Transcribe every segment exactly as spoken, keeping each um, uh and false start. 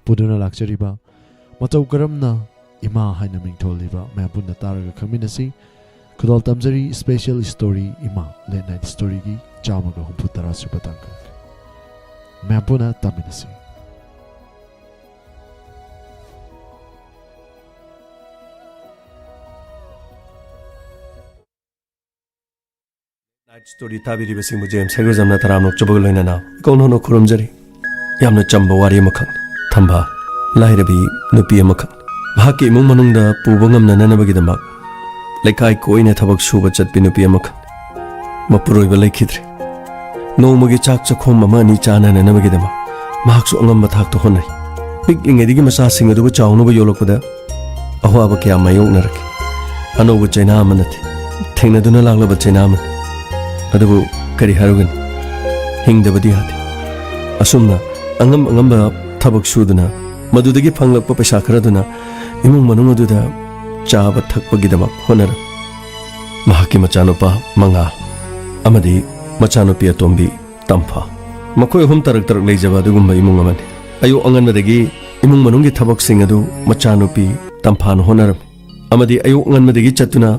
ꯄꯨꯗꯨꯅ ꯂꯥꯛꯆꯔꯤꯕ, ꯃꯇꯧ ꯀꯔꯝꯅ ꯏꯃꯥ ꯍꯥꯏꯅ ꯃꯤꯡꯊꯣꯜꯂꯤꯕ, ꯃꯌꯥꯝ ꯄꯨꯟꯅ ꯇꯥꯔꯒ ꯈꯪꯃꯤꯟꯅꯁꯤ꯫ ꯈꯨꯗꯣꯜ ꯇꯝꯖꯔꯤ Special Story ꯏꯃꯥ Late Night Storyꯒꯤ ꯆꯥꯝꯃꯒ ꯍꯨꯝꯐꯨ ꯇꯔꯥ ꯁꯨꯕ ꯇꯥꯡꯀꯛ꯫ ꯃꯌꯥꯝ ꯄꯨꯟꯅ ꯇꯥꯃꯤꯟꯅꯁꯤ꯫ Night Story ꯇꯥꯕꯤꯔꯤꯕꯁꯤꯡꯕꯨ ꯖꯦꯝꯁ ꯁꯩꯒ꯭ꯔꯖꯝꯅ ꯇꯔꯥꯝꯅ ꯑꯣꯛꯆꯕꯒ ꯂꯣꯏꯅꯅ ꯏꯀꯧ ꯅꯧꯅ ꯈꯨꯔꯨꯝꯖꯔꯤ꯫ ꯌꯥꯝꯅ ꯆꯝꯕ ꯋꯥꯔꯤ ꯑꯃꯈꯛ꯫ ꯊꯝꯕꯥꯜ, ꯂꯥꯏꯔꯕꯤ ꯅꯨꯄꯤ ꯑꯃꯈꯛ꯫ ꯃꯍꯥꯛꯀꯤ ꯏꯃꯨꯡ ꯃꯅꯨꯡꯗ ꯄꯨꯕ ꯉꯝꯅꯅꯕꯒꯤꯗꯃꯛ ꯂꯩꯀꯥꯏ ꯀꯣꯏꯅ ꯊꯕꯛ ꯁꯨꯕ ꯆꯠꯄꯤ ꯅꯨꯄꯤ ꯑꯃꯈꯛ꯫ ꯃꯄꯨꯔꯣꯏꯕ ꯂꯩꯈꯤꯗ꯭ꯔꯦ꯫ ꯅꯣꯡꯃꯒꯤ ꯆꯥꯛ ꯆꯥꯛꯈꯣꯝ ꯑꯃ ꯑꯅꯤ ꯆꯥꯅꯅꯅꯕꯒꯤꯗꯃꯛ ꯃꯍꯥꯛꯁꯨ ꯑꯉꯝꯕ ꯊꯥꯛꯇ ꯍꯣꯠꯅꯩ꯫ ꯄꯤꯛꯂꯤꯉꯩꯗꯒꯤ ꯃꯆꯥꯁꯤꯡ ꯑꯗꯨꯕꯨ ꯆꯥꯎꯅꯕ ꯌꯣꯛꯂꯛꯄꯗ ꯑꯋꯥꯕ ꯀꯌꯥ ꯃꯥꯌꯣꯛꯅꯔꯛꯈꯤ꯫ ꯑꯅꯧꯕ ꯆꯩꯅꯥ ꯑꯃ ꯅꯠꯇꯦ, ꯊꯦꯡꯅꯗꯨꯅ ꯂꯥꯛꯂꯕ ꯆꯩꯅꯥ ꯑꯃꯅꯤ꯫ ꯑꯗꯨꯕꯨ ꯀꯔꯤ ꯍꯥꯏꯔꯨꯒꯅꯤ, ꯍꯤꯡꯗꯕꯗꯤ ꯌꯥꯗꯦ꯫ ꯑꯁꯨꯝꯅ ꯑꯉꯝ ꯑꯉꯝꯕ ꯊꯕꯛ ꯁꯨꯗꯨꯅ ꯃꯗꯨꯗꯒꯤ ꯐꯪꯂꯛꯄ ꯄꯩꯁꯥ ꯈꯔꯗꯨꯅ ꯏꯃꯨꯡ ꯃꯅꯨꯡ ꯑꯗꯨꯗ ꯆꯥꯕ ꯊꯛꯄꯒꯤꯗꯃꯛ ꯍꯣꯠꯅꯔꯝꯃꯤ꯫ ꯃꯍꯥꯛꯀꯤ ꯃꯆꯥꯅꯨꯄꯥ ꯃꯉꯥꯜ ꯑꯃꯗꯤ ꯃꯆꯥꯅꯨꯄꯤ ꯑꯇꯣꯝꯕꯤ ꯇꯝꯐꯥ꯫ ꯃꯈꯣꯏ ꯑꯍꯨꯝ ꯇꯔꯛ ꯇꯔꯛ ꯂꯩꯖꯕ ꯑꯗꯨꯒꯨꯝꯕ ꯏꯃꯨꯡ ꯑꯃꯅꯤ꯫ ꯑꯌꯨꯛ ꯑꯉꯟꯕꯗꯒꯤ ꯏꯃꯨꯡ ꯃꯅꯨꯡꯒꯤ ꯊꯕꯛꯁꯤꯡ ꯑꯗꯨ ꯃꯆꯥꯅꯨꯄꯤ ꯇꯝꯐꯥꯅ ꯍꯣꯠꯅꯔꯝꯃꯤ꯫ ꯑꯃꯗꯤ ꯑꯌꯨꯛ ꯉꯟꯕꯗꯒꯤ ꯆꯠꯇꯨꯅ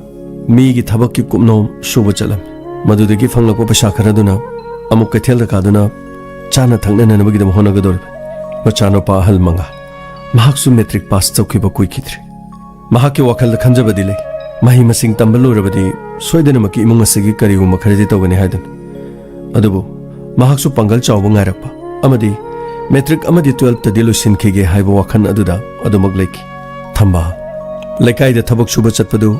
ꯃꯤꯒꯤ ꯊꯕꯛꯀꯤ ꯀꯨꯞꯅꯣꯝ ꯁꯨꯕ ꯆꯠꯂꯝꯃꯤ꯫ ꯃꯗꯨꯗꯒꯤ ꯐꯪꯂꯛꯄ ꯄꯩꯁꯥ ꯈꯔꯗꯨꯅ ꯑꯃꯨꯛ ꯀꯩꯊꯦꯜꯗ ꯀꯥꯗꯨꯅ ꯆꯥꯅ ꯊꯛꯅꯅꯕꯒꯤꯗꯃꯛ ꯍꯣꯠꯅꯒꯗꯧꯔꯤꯕꯅꯤ꯫ ꯃꯆꯥꯅꯨꯄꯥ ꯑꯍꯜ ꯃꯉꯥꯜ, ꯃꯍꯥꯛꯁꯨ ꯃꯦꯇ꯭ꯔꯤꯛ ꯄꯥꯁ ꯇꯧꯈꯤꯕ ꯀꯨꯏꯈꯤꯗ꯭ꯔꯦ꯫ ꯃꯍꯥꯛꯀꯤ ꯋꯥꯈꯜꯗ ꯈꯟꯖꯕꯗꯤ ꯂꯩ, ꯃꯍꯩ ꯃꯁꯤꯡ ꯇꯝꯕ ꯂꯣꯏꯔꯕꯗꯤ ꯁꯣꯏꯗꯅꯃꯛꯀꯤ ꯏꯃꯨꯡ ꯑꯁꯤꯒꯤ ꯀꯔꯤꯒꯨꯝꯕ ꯈꯔꯗꯤ ꯇꯧꯒꯅꯤ ꯍꯥꯏꯗꯨꯅ꯫ ꯑꯗꯨꯕꯨ ꯃꯍꯥꯛꯁꯨ ꯄꯥꯡꯒꯜ ꯆꯥꯎꯕ ꯉꯥꯏꯔꯛꯄ ꯑꯃꯗꯤ ꯃꯦꯇ꯭ꯔꯤꯛ ꯑꯃꯗꯤ ꯇꯨꯋꯦꯜꯐꯇꯗꯤ ꯂꯣꯏꯁꯤꯟꯈꯤꯒꯦ ꯍꯥꯏꯕ ꯋꯥꯈꯜ ꯑꯗꯨꯗ ꯑꯗꯨꯃꯛ ꯂꯩꯈꯤ꯫ ꯊꯝꯕꯥꯜ, ꯂꯩꯀꯥꯏꯗ ꯊꯕꯛ ꯁꯨꯕ ꯆꯠꯄꯗꯨ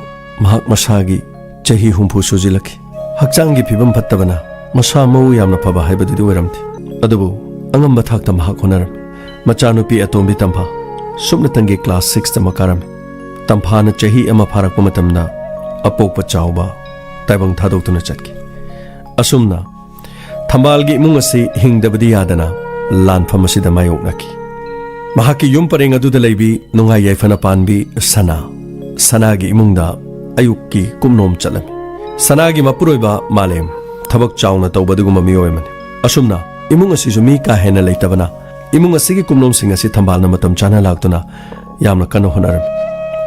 ꯃꯍꯥꯛ ꯃꯁꯥꯒꯤ ꯆꯍꯤ ꯍꯨꯝꯐꯨ ꯁꯨꯖꯤꯜꯂꯛꯈꯤ꯫ ꯍꯛꯆꯥꯡꯒꯤ ꯐꯤꯕꯝ ꯐꯠꯇꯕꯅ ꯃꯁꯥ ꯃꯎ ꯌꯥꯝꯅ ꯐꯕ ꯍꯥꯏꯕꯗꯨꯗꯤ ꯑꯣꯏꯔꯝꯗꯦ꯫ ꯑꯗꯨꯕꯨ ꯑꯉꯝꯕ ꯊꯥꯛꯇ ꯃꯍꯥꯛ ꯍꯣꯠꯅꯔꯝꯃꯤ꯫ ꯃꯆꯥꯅꯨꯄꯤ ꯑꯇꯣꯝꯕꯤ ꯇꯝꯐꯥ ꯁꯨꯞꯅꯇꯪꯒꯤ ꯀ꯭ꯂꯥꯁ ꯁꯤꯛꯁ ꯇꯃꯛ ꯀꯥꯔꯝꯃꯤ꯫ ꯇꯝꯐꯥꯅ ꯆꯍꯤ ꯑꯃ ꯐꯥꯔꯛꯄ ꯃꯇꯝꯗ ꯑꯄꯣꯛꯄ ꯆꯥꯎꯕ ꯇꯥꯏꯕꯪ ꯊꯥꯗꯣꯛꯇꯨꯅ ꯆꯠꯈꯤ꯫ ꯑꯁꯨꯝꯅ ꯊꯝꯕꯥꯜꯒꯤ ꯏꯃꯨꯡ ꯑꯁꯤ ꯍꯤꯡꯗꯕꯗꯤ ꯌꯥꯗꯅ ꯂꯥꯟꯐꯝ ꯑꯁꯤꯗ ꯃꯥꯌꯣꯛꯅꯈꯤ꯫ ꯃꯍꯥꯛꯀꯤ ꯌꯨꯝ ꯄꯔꯦꯡ ꯑꯗꯨꯗ ꯂꯩꯕꯤ ꯅꯨꯡꯉꯥꯏ ꯌꯥꯏꯐꯅ ꯄꯥꯟꯕꯤ ꯁꯅꯥ, ꯁꯅꯥꯒꯤ ꯏꯃꯨꯡꯗ ꯑꯌꯨꯛꯀꯤ ꯀꯨꯞꯅꯣꯝ ꯆꯠꯂꯝꯃꯤ꯫ ꯁꯅꯥꯒꯤ ꯃꯄꯨꯔꯣꯏꯕ ꯃꯥꯂꯦꯝ ꯊꯕꯛ ꯆꯥꯎꯅ ꯇꯧꯕ ꯑꯗꯨꯒꯨꯝꯕ ꯃꯤꯑꯣꯏ ꯑꯃꯅꯤ꯫ ꯑꯁꯨꯝꯅ ꯏꯃꯨꯡ ꯑꯁꯤꯁꯨ ꯃꯤ ꯀꯥ ꯍꯦꯟꯅ ꯂꯩꯇꯕꯅ ꯏꯃꯨꯡ ꯑꯁꯤꯒꯤ ꯀꯨꯞꯅꯣꯝꯁꯤꯡ ꯑꯁꯤ ꯊꯝꯕꯥꯜꯅ ꯃꯇꯝ ꯆꯥꯅ ꯂꯥꯛꯇꯨꯅ ꯌꯥꯝꯅ ꯀꯟꯅ ꯍꯣꯠꯅꯔꯝꯃꯤ꯫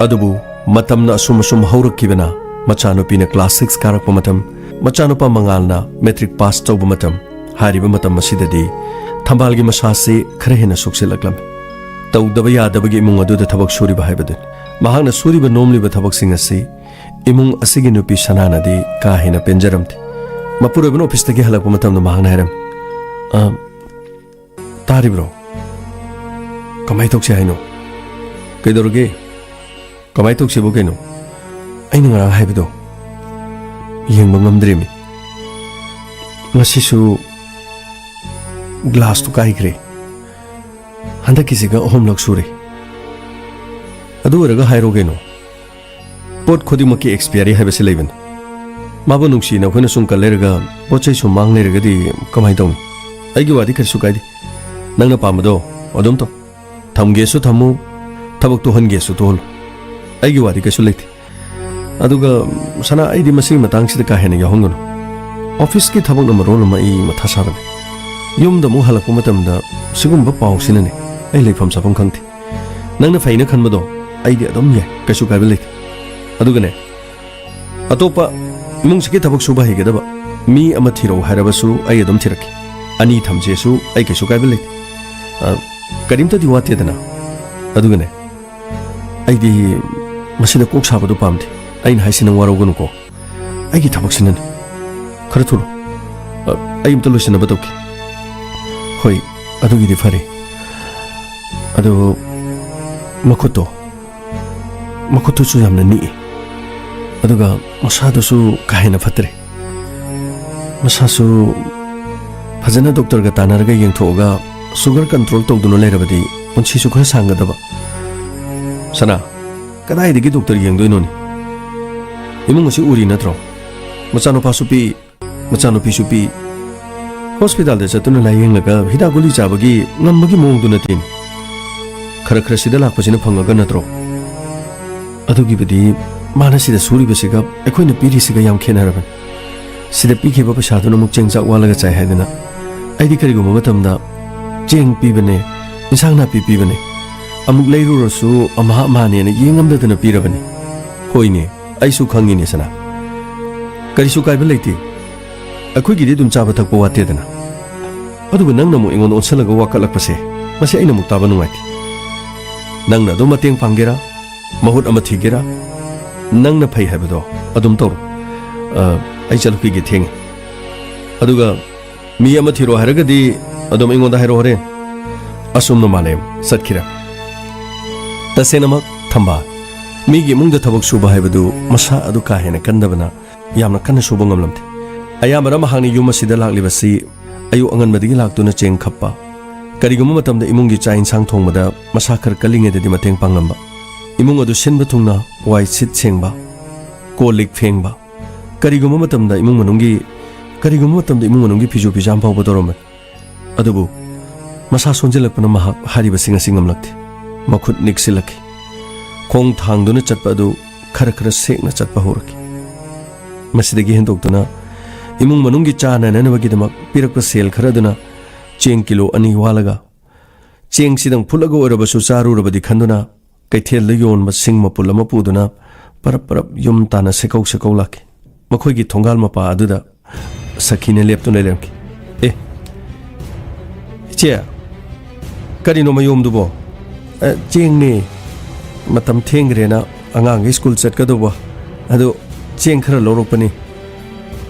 ꯑꯗꯨꯕꯨ ꯃꯇꯝꯅ ꯑꯁꯨꯝ ꯑꯁꯨꯝ ꯍꯧꯔꯛꯈꯤꯕꯅ, ꯃꯆꯥꯅꯨꯄꯤꯅ class six ꯀꯥꯔꯛꯄ ꯃꯇꯝ, ꯃꯆꯥꯅꯨꯄꯥ ꯃꯉꯥꯜꯅ matric pass ꯇꯧꯕ ꯃꯇꯝ, ꯍꯥꯏꯔꯤꯕ ꯃꯇꯝ ꯑꯁꯤꯗꯗꯤ ꯊꯝꯕꯥꯜꯒꯤ ꯃꯁꯥꯁꯤ ꯈꯔ ꯍꯦꯟꯅ ꯁꯣꯛꯆꯤꯜꯂꯛꯂꯝꯃꯤ꯫ ꯇꯧꯗꯕ ꯌꯥꯗꯕꯒꯤ ꯏꯃꯨꯡ ꯑꯗꯨꯗ ꯊꯕꯛ ꯁꯨꯔꯤꯕ ꯍꯥꯏꯕꯗꯨꯅꯤ꯫ ꯃꯍꯥꯛꯅ ꯁꯨꯔꯤꯕ ꯅꯣꯝꯂꯤꯕ ꯊꯕꯛꯁꯤꯡ ꯑꯁꯤ ꯏꯃꯨꯡ ꯑꯁꯤꯒꯤ ꯅꯨꯄꯤ ꯁꯅꯥꯅꯗꯤ ꯀꯥ ꯍꯦꯟꯅ ꯄꯦꯟꯖꯔꯝꯗꯦ꯫ ꯃꯄꯨꯔꯣꯏꯕꯅ officeꯇꯒꯤ ꯍꯜꯂꯛꯄ ꯃꯇꯝꯗ ꯃꯍꯥꯛꯅ ꯍꯥꯏꯔꯝꯃꯤ, "ꯑ, ꯇꯥꯔꯤꯕ꯭ꯔꯣ? ꯀꯃꯥꯏ ꯇꯧꯁꯦ ꯍꯥꯏꯅꯣ? ꯀꯩꯗꯧꯔꯒꯦ? ꯀꯃꯥꯏ ꯇꯧꯁꯦꯕꯨ ꯀꯩꯅꯣ? ꯑꯩꯅ ꯉꯔꯥꯡ ꯍꯥꯏꯕꯗꯣ ꯌꯦꯡꯕ ꯉꯝꯗ꯭ꯔꯦꯃꯤ꯫ ꯉꯁꯤꯁꯨ glassꯇꯨ ꯀꯥꯏꯈ꯭ꯔꯦ꯫ ꯍꯟꯗꯛꯀꯤꯁꯤꯒ ꯑꯍꯨꯝꯂꯛ ꯁꯨꯔꯦ꯫ ꯑꯗꯨ ꯑꯣꯏꯔꯒ ꯍꯥꯏꯔꯣ ꯀꯩꯅꯣ꯫ ꯄꯣꯠ ꯈꯨꯗꯤꯡꯃꯛꯀꯤ expiry ꯍꯥꯏꯕꯁꯤ ꯂꯩꯕꯅꯤ꯫ ꯃꯥꯕꯨ ꯅꯨꯡꯁꯤꯅ ꯑꯩꯈꯣꯏꯅ ꯁꯨꯝ ꯀꯜ ꯂꯩꯔꯒ ꯄꯣꯠ ꯆꯩ ꯁꯨꯝ ꯃꯥꯡ ꯂꯩꯔꯒꯗꯤ ꯀꯃꯥꯏꯅ ꯇꯧꯅꯤ? ꯑꯩꯒꯤ ꯋꯥꯗꯤ ꯀꯔꯤꯁꯨ ꯀꯥꯏꯗꯦ꯫ ꯅꯪꯅ ꯄꯥꯝꯕꯗꯣ ꯑꯗꯨꯝ ꯇꯧ꯫ ꯊꯝꯒꯦꯁꯨ ꯊꯝꯃꯨ, ꯊꯕꯛ ꯇꯣꯛꯍꯟꯒꯦꯁꯨ ꯇꯣꯛꯍꯜꯂꯨ꯫ ꯑꯩꯒꯤ ꯋꯥꯗꯤ ꯀꯩꯁꯨ ꯂꯩꯇꯦ꯫ ꯑꯗꯨꯒ ꯁꯅꯥ, ꯑꯩꯗꯤ ꯃꯁꯤꯒꯤ ꯃꯇꯥꯡꯁꯤꯗ ꯀꯥ ꯍꯦꯟꯅ ꯌꯥꯎꯍꯟꯒꯅꯨ꯫ Officeꯀꯤ ꯊꯕꯛꯅ ꯃꯔꯣꯜ ꯑꯃ ꯑꯩ ꯃꯊꯥ ꯁꯥꯕꯅꯦ꯫ ꯌꯨꯝꯗ ꯑꯃꯨꯛ ꯍꯜꯂꯛꯄ ꯃꯇꯝꯗ ꯁꯤꯒꯨꯝꯕ ꯄꯥꯎꯁꯤꯅꯅꯦ ꯑꯩ ꯂꯩꯐꯝ ꯆꯥꯐꯝ ꯈꯪꯗꯦ꯫ ꯅꯪꯅ ꯐꯩꯅ ꯈꯟꯕꯗꯣ ꯑꯩꯗꯤ ꯑꯗꯨꯝ ꯌꯥꯏ, ꯀꯩꯁꯨ ꯀꯥꯏꯕ ꯂꯩꯇꯦ꯫ ꯑꯗꯨꯒꯅꯦ, ꯑꯇꯣꯞꯄ ꯏꯃꯨꯡꯁꯤꯒꯤ ꯊꯕꯛ ꯁꯨꯕ ꯍꯩꯒꯗꯕ ꯃꯤ ꯑꯃ ꯊꯤꯔꯛꯎ ꯍꯥꯏꯔꯕꯁꯨ ꯑꯩ ꯑꯗꯨꯝ ꯊꯤꯔꯛꯀꯦ꯫ ꯑꯅꯤ ꯊꯝꯁꯦꯁꯨ ꯑꯩ ꯀꯩꯁꯨ ꯀꯥꯏꯕ ꯂꯩꯇꯦ꯫ ꯑ, ꯀꯔꯤꯝꯇꯗꯤ ꯋꯥꯠꯇꯦꯗꯅ꯫ ꯑꯗꯨꯒꯅꯦ, ꯑꯩꯗꯤ ꯃꯁꯤꯗ ꯀꯣꯛ ꯁꯥꯕꯗꯣ ꯄꯥꯝꯗꯦ꯫ ꯑꯩꯅ ꯍꯥꯏꯁꯤ ꯅꯪ ꯋꯥꯔꯧꯒꯅꯨꯀꯣ꯫ ꯑꯩꯒꯤ ꯊꯕꯛꯁꯤꯅꯅꯦ꯫ ꯈꯔ ꯊꯨꯔꯣ꯫ ꯑ, ꯑꯩ ꯑꯝꯇ ꯂꯣꯏꯁꯤꯟꯅꯕ ꯇꯧꯒꯦ꯫ ꯍꯣꯏ, ꯑꯗꯨꯒꯤꯗꯤ ꯐꯔꯦ꯫ ꯑꯗꯨ ꯃꯈꯨꯠꯇꯣ, ꯃꯈꯨꯠꯇꯨꯁꯨ ꯌꯥꯝꯅ ꯅꯤꯛꯏ꯫ ꯑꯗꯨꯒ ꯃꯁꯥꯗꯨꯁꯨ ꯀꯥ ꯍꯦꯟꯅ ꯐꯠꯇ꯭ꯔꯦ꯫ ꯃꯁꯥꯁꯨ ꯐꯖꯅ doctorꯒ ꯇꯥꯟꯅꯔꯒ ꯌꯦꯡꯊꯣꯛꯑꯒ sugar control ꯇꯧꯗꯨꯅ ꯂꯩꯔꯕꯗꯤ ꯄꯨꯟꯁꯤꯁꯨ ꯈꯔ ꯁꯥꯡꯒꯗꯕ꯫ ꯁꯅꯥ, ꯀꯗꯥꯏꯗꯒꯤ doctor ꯌꯦꯡꯗꯣꯏꯅꯣꯅꯦ? ꯏꯃꯨꯡ ꯑꯁꯤ ꯎꯔꯤ ꯅꯠꯇ꯭ꯔꯣ? ꯃꯆꯥꯅꯨꯄꯥꯁꯨ ꯄꯤꯛꯏ, ꯃꯆꯥꯅꯨꯄꯤꯁꯨ ꯄꯤꯛꯏ꯫ Hospitalꯗ ꯆꯠꯇꯨꯅ ꯂꯥꯌꯦꯡꯂꯒ ꯍꯤꯗꯥꯛ ꯒꯨꯂꯤ ꯆꯥꯕꯒꯤ ꯉꯝꯕꯒꯤ ꯃꯑꯣꯡꯗꯨ ꯅꯠꯇꯦꯅꯦ꯫ ꯈꯔ ꯈꯔ ꯁꯤꯗ ꯂꯥꯛꯄꯁꯤꯅ ꯐꯪꯉꯒ ꯅꯠꯇ꯭ꯔꯣ? ꯑꯗꯨꯒꯤꯕꯨꯗꯤ ꯃꯥꯅ ꯁꯤꯗ ꯁꯨꯔꯤꯕꯁꯤꯒ ꯑꯩꯈꯣꯏꯅ ꯄꯤꯔꯤꯁꯤꯒ ꯌꯥꯝ ꯈꯦꯠꯅꯔꯕꯅꯤ꯫ ꯁꯤꯗ ꯄꯤꯈꯤꯕ ꯄꯩꯁꯥꯗꯨꯅ ꯑꯃꯨꯛ ꯆꯦꯡ ꯆꯥꯛ ꯋꯥꯜꯂꯒ ꯆꯥꯏ ꯍꯥꯏꯗꯅ ꯑꯩꯗꯤ ꯀꯔꯤꯒꯨꯝꯕ ꯃꯇꯝꯗ ꯆꯦꯡ ꯄꯤꯕꯅꯦ, ꯏꯟꯁꯥꯡ ꯅꯥꯄꯤ ꯄꯤꯕꯅꯦ꯫ ꯑꯃꯨꯛ ꯂꯩꯔꯨꯔꯁꯨ ꯑꯃꯍꯥ ꯑꯃꯍꯥꯅꯦꯅ ꯌꯦꯡꯉꯝꯗꯗꯅ ꯄꯤꯔꯕꯅꯤ꯫ ꯍꯣꯏꯅꯦ, ꯑꯩꯁꯨ ꯈꯪꯉꯤꯅꯦ ꯁꯅꯥ꯫ ꯀꯔꯤꯁꯨ ꯀꯥꯏꯕ ꯂꯩꯇꯦ꯫ ꯑꯩꯈꯣꯏꯒꯤꯗꯤ ꯑꯗꯨꯝ ꯆꯥꯕ ꯊꯛꯄ ꯋꯥꯠꯇꯦꯗꯅ꯫ ꯑꯗꯨꯕꯨ ꯅꯪꯅ ꯑꯃꯨꯛ ꯑꯩꯉꯣꯟꯗ ꯑꯣꯟꯁꯜꯂꯒ ꯋꯥꯀꯠꯂꯛꯄꯁꯦ, ꯃꯁꯤ ꯑꯩꯅ ꯑꯃꯨꯛ ꯇꯥꯕ ꯅꯨꯡꯉꯥꯏꯇꯦ꯫ ꯅꯪꯅ ꯑꯗꯨꯝ ꯃꯇꯦꯡ ꯄꯥꯡꯒꯦꯔꯥ, ꯃꯍꯨꯠ ꯑꯃ ꯊꯤꯒꯦꯔꯥ, ꯅꯪꯅ ꯐꯩ ꯍꯥꯏꯕꯗꯣ ꯑꯗꯨꯝ ꯇꯧꯔꯣ꯫ ꯑ, ꯑꯩ ꯆꯠꯂꯨꯈꯤꯒꯦ, ꯊꯦꯡꯉꯦ꯫ ꯑꯗꯨꯒ ꯃꯤ ꯑꯃ ꯊꯤꯔꯣ ꯍꯥꯏꯔꯒꯗꯤ ꯑꯗꯨꯝ ꯑꯩꯉꯣꯟꯗ ꯍꯥꯏꯔꯣ ꯍꯣꯔꯦꯟ꯫ ꯑꯁꯨꯝꯅ ꯃꯥꯂꯦꯝ ꯆꯠꯈꯤꯔꯦ꯫ ꯇꯁꯦꯡꯅꯃꯛ ꯊꯝꯕꯥꯜ, ꯃꯤꯒꯤ ꯏꯃꯨꯡꯗ ꯊꯕꯛ ꯁꯨꯕ ꯍꯥꯏꯕꯗꯨ ꯃꯁꯥ ꯑꯗꯨ ꯀꯥ ꯍꯦꯟꯅ ꯀꯟꯗꯕꯅ ꯌꯥꯝꯅ ꯀꯟꯅ ꯁꯨꯕ ꯉꯝꯂꯝꯗꯦ꯫ ꯑꯌꯥꯝꯕꯅ ꯃꯍꯥꯛꯅ ꯌꯨꯝ ꯑꯁꯤꯗ ꯂꯥꯛꯂꯤꯕꯁꯤ ꯑꯌꯨꯛ ꯑꯉꯟꯕꯗꯒꯤ ꯂꯥꯛꯇꯨꯅ ꯆꯦꯡ ꯈꯞꯄ, ꯀꯔꯤꯒꯨꯝꯕ ꯃꯇꯝꯗ ꯏꯃꯨꯡꯒꯤ ꯆꯥꯛ ꯏꯟꯁꯥꯡ ꯊꯣꯡꯕꯗ ꯃꯁꯥ ꯈꯔ ꯀꯜꯂꯤꯉꯩꯗꯗꯤ ꯃꯇꯦꯡ ꯄꯥꯡꯂꯝꯕ, ꯏꯃꯨꯡ ꯑꯗꯨ ꯁꯤꯟꯕ ꯊꯨꯡꯅ ꯋꯥꯏ ꯁꯤꯠ ꯁꯦꯡꯕ, ꯀꯣꯜ ꯂꯤꯛ ꯐꯦꯡꯕ, ꯀꯔꯤꯒꯨꯝꯕ ꯃꯇꯝꯗ ꯏꯃꯨꯡ ꯃꯅꯨꯡꯒꯤ, ꯀꯔꯤꯒꯨꯝꯕ ꯃꯇꯝꯗ ꯏꯃꯨꯡ ꯃꯅꯨꯡꯒꯤ ꯐꯤꯁꯨ ꯐꯤꯖꯥꯝ ꯐꯥꯎꯕ ꯇꯧꯔꯝꯕꯅꯤ꯫ ꯑꯗꯨꯕꯨ ꯃꯁꯥ ꯁꯣꯟꯖꯤꯜꯂꯛꯄꯅ ꯃꯍꯥꯛ ꯍꯥꯏꯔꯤꯕꯁꯤꯡ ꯑꯁꯤ ꯉꯝꯂꯛꯇꯦ꯫ ꯃꯈꯨꯠ ꯅꯤꯛꯁꯤꯜꯂꯛꯈꯤ꯫ ꯈꯣꯡ ꯊꯥꯡꯗꯨꯅ ꯆꯠꯄ ꯑꯗꯨ ꯈꯔ ꯈꯔ ꯁꯦꯡꯅ ꯆꯠꯄ ꯍꯧꯔꯛꯈꯤ꯫ ꯃꯁꯤꯗꯒꯤ ꯍꯦꯟꯗꯣꯛꯇꯨꯅ ꯏꯃꯨꯡ ꯃꯅꯨꯡꯒꯤ ꯆꯥꯅꯅꯅꯕꯒꯤꯗꯃꯛ ꯄꯤꯔꯛꯄ ꯁꯦꯜ ꯈꯔ ꯑꯗꯨꯅ ꯆꯦꯡ ꯀꯤꯂꯣ ꯑꯅꯤ ꯋꯥꯜꯂꯒ, ꯆꯦꯡꯁꯤꯗꯪ ꯐꯨꯠꯂꯒ ꯑꯣꯏꯔꯕꯁꯨ ꯆꯥꯔꯨꯔꯕꯗꯤ ꯈꯟꯗꯨꯅ, ꯀꯩꯊꯦꯜꯗ ꯌꯣꯟꯕ ꯁꯤꯡ ꯃꯄꯨꯜ ꯑꯃ ꯄꯨꯗꯨꯅ ꯄꯔꯞ ꯄꯔꯞ ꯌꯨꯝ ꯇꯥꯟꯅ ꯁꯦꯀꯧ ꯁꯦꯀꯧ ꯂꯥꯛꯈꯤ꯫ ꯃꯈꯣꯏꯒꯤ ꯊꯣꯡꯒꯥꯜ ꯃꯄꯥ ꯑꯗꯨꯗ ꯁꯈꯤꯅ ꯂꯦꯞꯇꯨꯅ ꯂꯩꯔꯝꯈꯤ꯫ "ꯑꯦ, ꯏꯆꯦ, ꯀꯔꯤꯅꯣ ꯃꯌꯣꯝꯗꯨꯕꯣ?" "ꯑ, ꯆꯦꯡꯅꯦ꯫ ꯃꯇꯝ ꯊꯦꯡꯈ꯭ꯔꯦꯅ ꯑꯉꯥꯡꯈꯩ ꯁ꯭ꯀꯨꯜ ꯆꯠꯀꯗꯧꯕ꯫ ꯑꯗꯨ ꯆꯦꯡ ꯈꯔ ꯂꯧꯔꯛꯄꯅꯤ꯫"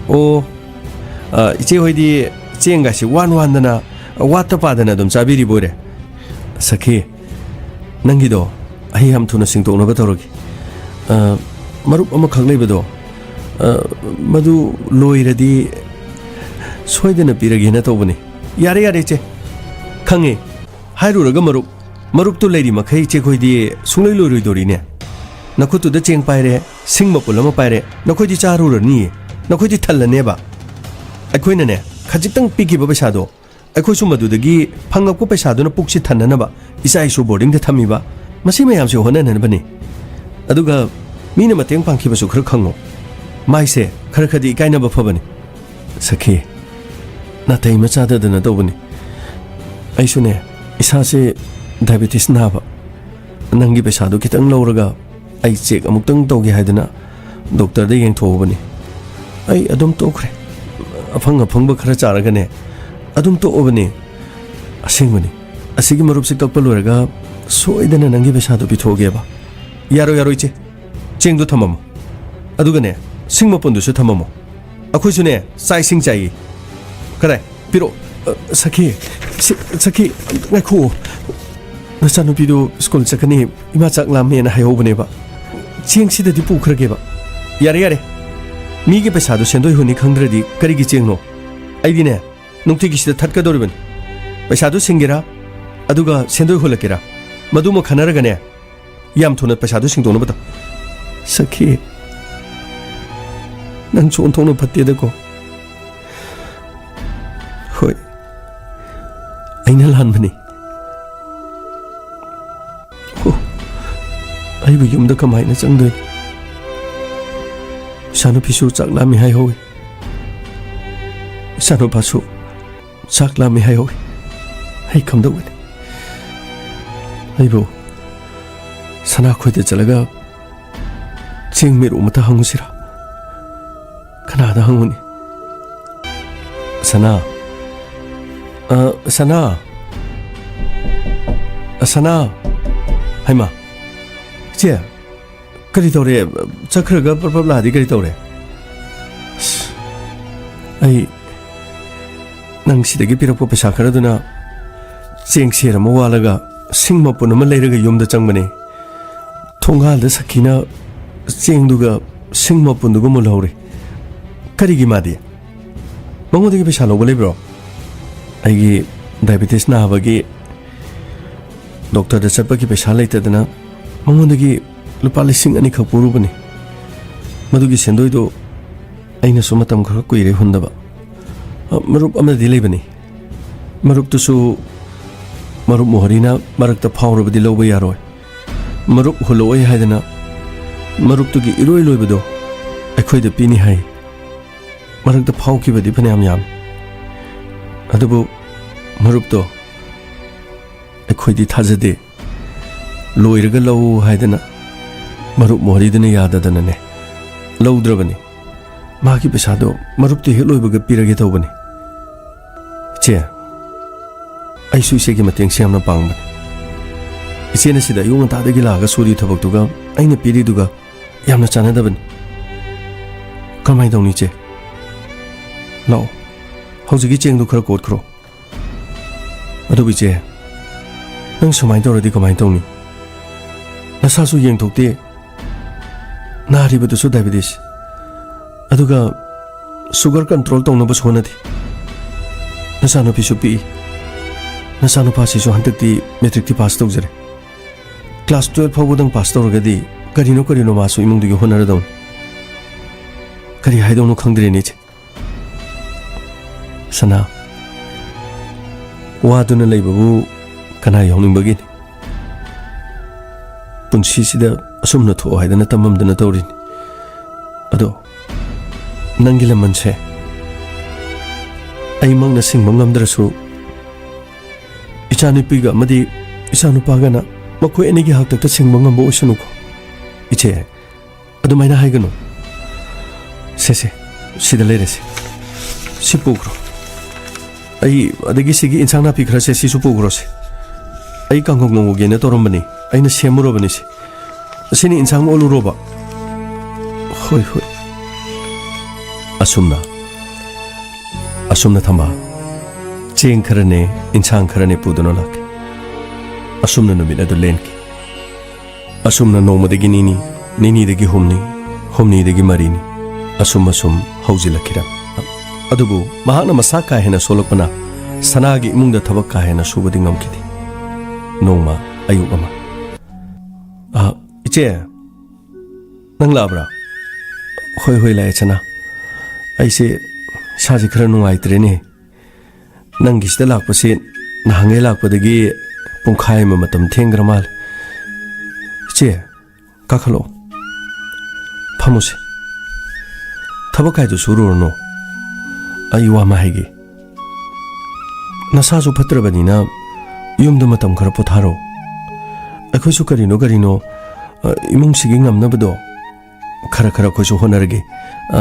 "ꯑꯣ, ꯑ, ꯏꯆꯦ ꯍꯣꯏꯗꯤ ꯆꯦꯡꯒꯥꯏꯁꯤ ꯋꯥꯟ ꯋꯥꯟꯗꯅ, ꯋꯥꯠꯇ ꯄꯥꯗꯅ ꯑꯗꯨꯝ ꯆꯥꯕꯤꯔꯤꯕ ꯑꯣꯏꯔꯦ?" "ꯁꯈꯤ, ꯅꯪꯒꯤꯗꯣ ꯑꯩ ꯌꯥꯝ ꯊꯨꯅ ꯁꯤꯡꯗꯣꯛꯅꯕ ꯇꯧꯔꯒꯦ꯫ ꯑ, ꯃꯔꯨꯞ ꯑꯃꯈꯛ ꯂꯩꯕꯗꯣ, ꯑ, ꯃꯗꯨ ꯂꯣꯏꯔꯗꯤ ꯁꯣꯏꯗꯅ ꯄꯤꯔꯒꯦꯅ ꯇꯧꯕꯅꯤ꯫" "ꯌꯥꯔꯦ, ꯌꯥꯔꯦ, ꯏꯆꯦ꯫ ꯈꯪꯉꯦ꯫ ꯍꯥꯏꯔꯨꯔꯒ ꯃꯔꯨꯞ, ꯃꯔꯨꯞꯇꯨ ꯂꯩꯔꯤ ꯃꯈꯩ ꯏꯆꯦꯈꯣꯏꯗꯤ ꯁꯨꯡꯂꯩ ꯂꯣꯏꯔꯣꯏꯗꯣꯔꯤꯅꯦ꯫ ꯅꯈꯨꯠꯇꯨꯗ ꯆꯦꯡ ꯄꯥꯏꯔꯦ, ꯁꯤꯡ ꯃꯄꯨꯜ ꯑꯃ ꯄꯥꯏꯔꯦ, ꯅꯈꯣꯏꯗꯤ ꯆꯥꯔꯨꯔꯅꯤꯌꯦ꯫ ꯅꯈꯣꯏꯗꯤ ꯊꯜꯂꯅꯦꯕ꯫ ꯑꯩꯈꯣꯏꯅꯅꯦ, ꯈꯖꯤꯛꯇꯪ ꯄꯤꯈꯤꯕ ꯄꯩꯁꯥꯗꯣ, ꯑꯩꯈꯣꯏꯁꯨ ꯃꯗꯨꯗꯒꯤ ꯐꯪꯉꯛꯄ ꯄꯩꯁꯥꯗꯨꯅ ꯄꯨꯛꯁꯤ ꯊꯟꯅꯅꯕ ꯏꯆꯥ ꯏꯁꯨ ꯕꯣꯔꯗꯤꯡꯗ ꯊꯝꯃꯤꯕ, ꯃꯁꯤ ꯃꯌꯥꯝꯁꯦ ꯍꯣꯠꯅꯅꯅꯕꯅꯤ꯫ ꯑꯗꯨꯒ ꯃꯤꯅ ꯃꯇꯦꯡ ꯄꯥꯡꯈꯤꯕꯁꯨ ꯈꯔ ꯈꯪꯉꯣ꯫ ꯃꯥꯏꯁꯦ ꯈꯔ ꯈꯔꯗꯤ ꯏꯀꯥꯏꯅꯕ ꯐꯕꯅꯤ꯫" "ꯁꯈꯤ, ꯅꯥꯇꯩ ꯑꯃ ꯆꯥꯗꯗꯅ ꯇꯧꯕꯅꯤ꯫ ꯑꯩꯁꯨꯅꯦ, ꯏꯁꯥꯁꯦ ꯗꯥꯏꯕꯦꯇꯤꯁ ꯅꯥꯕ꯫ ꯅꯪꯒꯤ ꯄꯩꯁꯥꯗꯨ ꯈꯤꯇꯪ ꯂꯧꯔꯒ ꯑꯩ ꯆꯦꯛ ꯑꯃꯨꯛꯇꯪ ꯇꯧꯒꯦ ꯍꯥꯏꯗꯅ ꯗꯣꯛꯇꯔꯗ ꯌꯦꯡꯊꯣꯛꯎꯕꯅꯤ꯫ ꯑꯩ ꯑꯗꯨꯝ ꯇꯣꯛꯈ꯭ꯔꯦ꯫ ꯑꯐꯪ ꯑꯐꯪꯕ ꯈꯔ ꯆꯥꯔꯒꯅꯦ, ꯑꯗꯨꯝ ꯇꯣꯛꯑꯕꯅꯤ꯫ ꯑꯁꯦꯡꯕꯅꯤ, ꯑꯁꯤꯒꯤ ꯃꯔꯨꯞꯁꯦ ꯀꯛꯄ ꯂꯣꯏꯔꯒ ꯁꯣꯏꯗꯅ ꯅꯪꯒꯤ ꯄꯩꯁꯥꯗꯨ ꯄꯤꯊꯣꯛꯑꯒꯦꯕ꯫ ꯌꯥꯔꯣꯏ, ꯌꯥꯔꯣꯏ, ꯏꯆꯦ꯫ ꯆꯦꯡꯗꯣ ꯊꯝꯃꯝꯃꯣ꯫ ꯑꯗꯨꯒꯅꯦ, ꯁꯤꯡ ꯃꯄꯨꯟꯗꯨꯁꯨ ꯊꯝꯃꯝꯃꯣ꯫ ꯑꯩꯈꯣꯏꯁꯨꯅꯦ, ꯆꯥꯛ ꯏꯁꯤꯡ ꯆꯥꯏꯌꯦ꯫ ꯀꯗꯥꯏ? ꯄꯤꯔꯛꯑꯣ꯫ ꯑ, ꯁꯈꯤ, ꯁꯤ, ꯁꯈꯤ, ꯉꯥꯏꯈꯣ꯫ ꯅꯆꯥꯅꯨꯄꯤꯗꯨ ꯁ꯭ꯀꯨꯜ ꯆꯠꯀꯅꯤ, ꯏꯃꯥ ꯆꯥꯛ ꯂꯥꯝꯃꯦꯅ ꯍꯥꯏꯍꯧꯕꯅꯦꯕ꯫ ꯆꯦꯡꯁꯤꯗꯗꯤ ꯄꯨꯈ꯭ꯔꯒꯦꯕ꯫ ꯌꯥꯔꯦ, ꯌꯥꯔꯦ꯫ ꯃꯤꯒꯤ ꯄꯩꯁꯥꯗꯨ ꯁꯦꯟꯗꯣꯏ ꯍꯨꯟꯅꯤ ꯈꯪꯗ꯭ꯔꯗꯤ ꯀꯔꯤꯒꯤ ꯆꯦꯡꯅꯣ? ꯑꯩꯗꯤꯅꯦ, ꯅꯨꯡꯇꯤꯒꯤ ꯁꯤꯗ ꯊꯠꯀꯗꯧꯔꯤꯕꯅꯤ꯫ ꯄꯩꯁꯥꯗꯨ ꯁꯤꯡꯒꯦꯔꯥ, ꯑꯗꯨꯒ ꯁꯦꯟꯗꯣꯏ ꯍꯨꯜꯂꯛꯀꯦꯔꯥ, ꯃꯗꯨꯃ ꯈꯟꯅꯔꯒꯅꯦ, ꯌꯥꯝ ꯊꯨꯅ ꯄꯩꯁꯥꯗꯨ ꯁꯤꯡꯗꯣꯛꯅꯕ ꯇꯧ꯫ ꯁꯈꯤ, ꯅꯪꯁꯨ ꯑꯣꯟꯊꯣꯛꯅ ꯐꯠꯇꯦꯗꯀꯣ꯫ ꯍꯣꯏ, ꯑꯩꯅ ꯂꯥꯟꯕꯅꯤ꯫ ꯍꯣ, ꯑꯩꯕꯨ ꯌꯨꯝꯗ ꯀꯃꯥꯏꯅ ꯆꯪꯗꯣꯏꯅꯣ? ꯏꯆꯥꯅꯨꯄꯤꯁꯨ ꯆꯥꯛ ꯂꯥꯝꯃꯤ ꯍꯥꯏꯍꯧꯏ꯫ ꯏꯆꯥꯅꯨꯄꯥꯁꯨ ꯆꯥꯛ ꯂꯥꯝꯃꯤ ꯍꯥꯏꯍꯧꯏ꯫ ꯑꯩ ꯀꯝꯗꯧꯒꯅꯤ? ꯑꯩꯕꯨ ꯁꯅꯥꯈꯣꯏꯗ ꯆꯠꯂꯒ ꯆꯦꯡ ꯃꯦꯔꯨꯛ ꯑꯃꯇ ꯍꯪꯉꯨꯁꯤꯔꯥ? ꯀꯅꯥꯗ ꯍꯪꯉꯨꯅꯤ? ꯁꯅꯥ꯫ ꯑ, ꯁꯅꯥ꯫ ꯑ, ꯁꯅꯥ꯫ ꯍꯩꯃꯥ꯫ ꯏꯆꯦ, ꯀꯔꯤ ꯇꯧꯔꯦ? ꯆꯠꯈ꯭ꯔꯒ ꯄ꯭ꯔꯞ ꯄ꯭ꯔꯞ ꯂꯥꯛꯑꯗꯤ ꯀꯔꯤ ꯇꯧꯔꯦ? ꯑꯁ, ꯑꯩ ꯅꯪ ꯁꯤꯗꯒꯤ ꯄꯤꯔꯛꯄ ꯄꯩꯁꯥ ꯈꯔꯗꯨꯅ ꯆꯦꯡ ꯁꯦꯔ ꯑꯃ ꯋꯥꯜꯂꯒ ꯁꯤꯡ ꯃꯄꯨꯟ ꯑꯃ ꯂꯩꯔꯒ ꯌꯨꯝꯗ ꯆꯪꯕꯅꯦ꯫ ꯊꯣꯡꯒꯥꯜꯗ ꯁꯈꯤꯅ ꯆꯦꯡꯗꯨꯒ ꯁꯤꯡ ꯃꯄꯨꯟꯗꯨꯒ ꯃꯨꯜꯍꯧꯔꯦ꯫ ꯀꯔꯤꯒꯤ ꯃꯥꯗꯤ? ꯃꯉꯣꯟꯗꯒꯤ ꯄꯩꯁꯥ ꯂꯧꯕ ꯂꯩꯕ꯭ꯔꯣ? ꯑꯩꯒꯤ ꯗꯥꯏꯕꯦꯇꯤꯁ ꯅꯥꯕꯒꯤ ꯗꯣꯛꯇꯔꯗ ꯆꯠꯄꯒꯤ ꯄꯩꯁꯥ ꯂꯩꯇꯗꯅ ꯃꯉꯣꯟꯗꯒꯤ ꯂꯨꯄꯥ ꯂꯤꯁꯤꯡ ꯑꯅꯤꯈꯛ ꯄꯨꯔꯨꯕꯅꯤ꯫ ꯃꯗꯨꯒꯤ ꯁꯦꯟꯗꯣꯏꯗꯨ ꯑꯩꯅꯁꯨ ꯃꯇꯝ ꯈꯔ ꯀꯨꯏꯔꯦ ꯍꯨꯟꯗꯕ꯫ ꯑ, ꯃꯔꯨꯞ ꯑꯃꯗꯤ ꯂꯩꯕꯅꯤ꯫ ꯃꯔꯨꯞꯇꯨꯁꯨ ꯃꯔꯨꯞ ꯃꯣꯍꯔꯤꯅ ꯃꯔꯛꯇ ꯐꯥꯎꯔꯕꯗꯤ ꯂꯧꯕ ꯌꯥꯔꯣꯏ꯫ ꯃꯔꯨꯞ ꯍꯨꯜꯂꯛꯑꯣꯏ ꯍꯥꯏꯗꯅ ꯃꯔꯨꯞꯇꯨꯒꯤ ꯏꯔꯣꯏ ꯂꯣꯏꯕꯗꯣ ꯑꯩꯈꯣꯏꯗ ꯄꯤꯅꯤ ꯍꯥꯏ꯫ ꯃꯔꯛꯇ ꯐꯥꯎꯈꯤꯕꯗꯤ ꯐꯅꯌꯥꯝ ꯌꯥꯝꯃꯤ꯫ ꯑꯗꯨꯕꯨ ꯃꯔꯨꯞꯇꯣ ꯑꯩꯈꯣꯏꯗꯤ ꯊꯥꯖꯗꯦ꯫ ꯂꯣꯏꯔꯒ ꯂꯧ ꯍꯥꯏꯗꯅ ꯃꯔꯨꯞ ꯃꯣꯍꯣꯔꯤꯗꯨꯅ ꯌꯥꯗꯗꯅꯅꯦ ꯂꯧꯗ꯭ꯔꯕꯅꯤ꯫ ꯃꯥꯒꯤ ꯄꯩꯁꯥꯗꯣ ꯃꯔꯨꯞꯇꯨ ꯍꯦꯛ ꯂꯣꯏꯕꯒ ꯄꯤꯔꯒꯦ ꯇꯧꯕꯅꯤ꯫ ꯏꯆꯦ, ꯑꯩꯁꯨ ꯏꯆꯦꯒꯤ ꯃꯇꯦꯡꯁꯦ ꯌꯥꯝꯅ ꯄꯥꯡꯕꯅꯤ꯫ ꯏꯆꯦꯅ ꯁꯤꯗ ꯑꯌꯨꯛ ꯉꯟꯇꯥꯗꯒꯤ ꯂꯥꯛꯑꯒ ꯁꯨꯔꯤ ꯊꯕꯛꯇꯨꯒ ꯑꯩꯅ ꯄꯤꯔꯤꯗꯨꯒ ꯌꯥꯝꯅ ꯆꯥꯟꯅꯗꯕꯅꯤ꯫ ꯀꯃꯥꯏꯅ ꯇꯧꯅꯤ ꯏꯆꯦ? ꯂꯥꯛꯑꯣ, ꯍꯧꯖꯤꯛꯀꯤ ꯆꯦꯡꯗꯨ ꯈꯔ ꯀꯣꯠꯈ꯭ꯔꯣ꯫ ꯑꯗꯨꯕꯨ ꯏꯆꯦ, ꯅꯪ ꯁꯨꯃꯥꯏꯅ ꯇꯧꯔꯗꯤ ꯀꯃꯥꯏꯅ ꯇꯧꯅꯤ? ꯅꯁꯥꯁꯨ ꯌꯦꯡꯊꯣꯛꯇꯦ, ꯅꯥꯔꯤꯕꯗꯨꯁꯨ ꯗꯥꯏꯕꯤꯇꯤꯁ, ꯑꯗꯨꯒ ꯁꯨꯒꯔ ꯀꯟꯇ꯭ꯔꯣꯜ ꯇꯧꯅꯕꯁꯨ ꯍꯣꯠꯅꯗꯦ꯫ ꯅꯆꯥꯅꯨꯄꯤꯁꯨ ꯄꯤꯛꯏ, ꯅꯆꯥꯅꯨꯄꯥꯁꯤꯁꯨ ꯍꯟꯗꯛꯇꯤ ꯃꯦꯇ꯭ꯔꯤꯛꯇꯤ ꯄꯥꯁ ꯇꯧꯖꯔꯦ꯫ ꯀ꯭ꯂꯥꯁ ꯇꯨꯌꯦꯜꯐ ꯐꯥꯎꯕꯗꯪ ꯄꯥꯁ ꯇꯧꯔꯒꯗꯤ ꯀꯔꯤꯅꯣ ꯀꯔꯤꯅꯣ ꯃꯥꯁꯨ ꯏꯃꯨꯡꯗꯨꯒꯤ ꯍꯣꯠꯅꯔꯗꯧꯅꯤ꯫ ꯀꯔꯤ ꯍꯥꯏꯗꯧꯅꯣ ꯈꯪꯗ꯭ꯔꯦꯅꯦ ꯏꯆꯦ꯫ ꯁꯅꯥ, ꯋꯥꯗꯨꯅ ꯂꯩꯕꯕꯨ ꯀꯅꯥ ꯌꯥꯎꯅꯤꯡꯕꯒꯤꯅꯤ? ꯄꯨꯟꯁꯤꯁꯤꯗ ꯑꯁꯨꯝꯅ ꯊꯣꯛꯑꯣ ꯍꯥꯏꯗꯅ ꯇꯝꯃꯝꯗꯅ ꯇꯧꯔꯤꯅꯤ꯫ ꯑꯗꯣ ꯅꯪꯒꯤ ꯂꯃꯟꯁꯦ ꯑꯩꯃꯛꯅ ꯁꯤꯡꯕ ꯉꯝꯗ꯭ꯔꯁꯨ, ꯏꯆꯥꯅꯨꯄꯤꯒ ꯑꯃꯗꯤ ꯏꯆꯥꯅꯨꯄꯥꯒꯅ ꯃꯈꯣꯏ ꯑꯅꯤꯒꯤ ꯍꯥꯛꯇꯛꯇ ꯁꯤꯡꯕ ꯉꯝꯕ ꯑꯣꯏꯁꯅꯨꯀꯣ꯫ ꯏꯆꯦ, ꯑꯗꯨꯃꯥꯏꯅ ꯍꯥꯏꯒꯅꯨ꯫ ꯁꯦ, ꯁꯦ, ꯁꯤꯗ ꯂꯩꯔꯦꯁꯦ꯫ ꯁꯤ ꯄꯨꯈ꯭ꯔꯣ꯫ ꯑꯩ, ꯑꯗꯒꯤ ꯁꯤꯒꯤ ꯏꯟꯁꯥꯡ ꯅꯥꯄꯤ ꯈꯔꯁꯦ, ꯁꯤꯁꯨ ꯄꯨꯈ꯭ꯔꯣꯁꯦ꯫ ꯑꯩ ꯀꯥꯡꯍꯧ ꯉꯧꯒꯦꯅ ꯇꯧꯔꯝꯕꯅꯤ꯫ ꯑꯩꯅ ꯁꯦꯝꯃꯨꯔꯕꯅꯤ ꯁꯦ꯫ ꯑꯁꯤꯅꯤ ꯏꯟꯁꯥꯡ ꯑꯣꯜꯂꯨꯔꯣꯕ꯫ ꯍꯣꯏ, ꯍꯣꯏ꯫ ꯑꯁꯨꯝꯅ, ꯑꯁꯨꯝꯅ ꯊꯝꯕꯥꯜ, ꯆꯦꯡ ꯈꯔꯅꯦ, ꯏꯟꯁꯥꯡ ꯈꯔꯅꯦ ꯄꯨꯗꯨꯅ ꯂꯥꯛꯈꯤ꯫ ꯑꯁꯨꯝꯅ ꯅꯨꯃꯤꯠ ꯑꯗꯨ ꯂꯦꯟꯈꯤ꯫ ꯑꯁꯨꯝꯅ ꯅꯣꯡꯃꯗꯒꯤ ꯅꯤꯅꯤ, ꯅꯤꯅꯤꯗꯒꯤ ꯍꯨꯝꯅꯤ, ꯍꯨꯝꯅꯤꯗꯒꯤ ꯃꯔꯤꯅꯤ, ꯑꯁꯨꯝ ꯑꯁꯨꯝ ꯍꯧꯖꯤꯜꯂꯛꯈꯤꯔꯝꯃꯤ꯫ ꯑꯗꯨꯕꯨ ꯃꯍꯥꯛꯅ ꯃꯁꯥ ꯀꯥ ꯍꯦꯟꯅ ꯁꯣꯜꯂꯛꯄꯅ ꯁꯅꯥꯒꯤ ꯏꯃꯨꯡꯗ ꯊꯕꯛ ꯀꯥ ꯍꯦꯟꯅ ꯁꯨꯕꯗꯤ ꯉꯝꯈꯤꯗꯦ꯫ ꯅꯣꯡꯃ ꯑꯌꯨꯛ ꯑꯃ, "ꯑ, ꯏꯆꯦ, ꯅꯪ ꯂꯥꯛꯑꯕ꯭ꯔꯥ?" "ꯍꯣꯏ, ꯍꯣꯏ, ꯂꯥꯛꯑꯦ ꯁꯅꯥ꯫ ꯑꯩꯁꯦ ꯏꯁꯥꯁꯦ ꯈꯔ ꯅꯨꯡꯉꯥꯏꯇ꯭ꯔꯦꯅꯦ꯫ ꯅꯪꯒꯤꯁꯤꯗ ꯂꯥꯛꯄꯁꯤ ꯅꯍꯥꯟꯉꯩ ꯂꯥꯛꯄꯗꯒꯤ ꯄꯨꯡꯈꯥꯏ ꯑꯃ ꯃꯇꯝ ꯊꯦꯡꯈ꯭ꯔ ꯃꯥꯜꯂꯦ꯫ ꯏꯆꯦ, ꯀꯥꯈꯠꯂꯛꯑꯣ꯫ ꯐꯝꯃꯨꯁꯦ꯫ ꯊꯕꯛ ꯀꯥꯏꯗꯨ ꯁꯨꯔꯨꯔꯅꯨ꯫ ꯑꯩ ꯋꯥ ꯑꯃ ꯍꯥꯏꯒꯦ꯫ ꯅꯁꯥꯁꯨ ꯐꯠꯇ꯭ꯔꯕꯅꯤꯅ ꯌꯨꯝꯗ ꯃꯇꯝ ꯈꯔ ꯄꯣꯊꯥꯔꯣ꯫ ꯑꯩꯈꯣꯏꯁꯨ ꯀꯔꯤꯅꯣ ꯀꯔꯤꯅꯣ, ꯑ, ꯏꯃꯨꯡꯁꯤꯒꯤ ꯉꯝꯅꯕꯗꯣ ꯈꯔ ꯈꯔ ꯑꯩꯈꯣꯏꯁꯨ ꯍꯣꯠꯅꯔꯒꯦ꯫ ꯑ,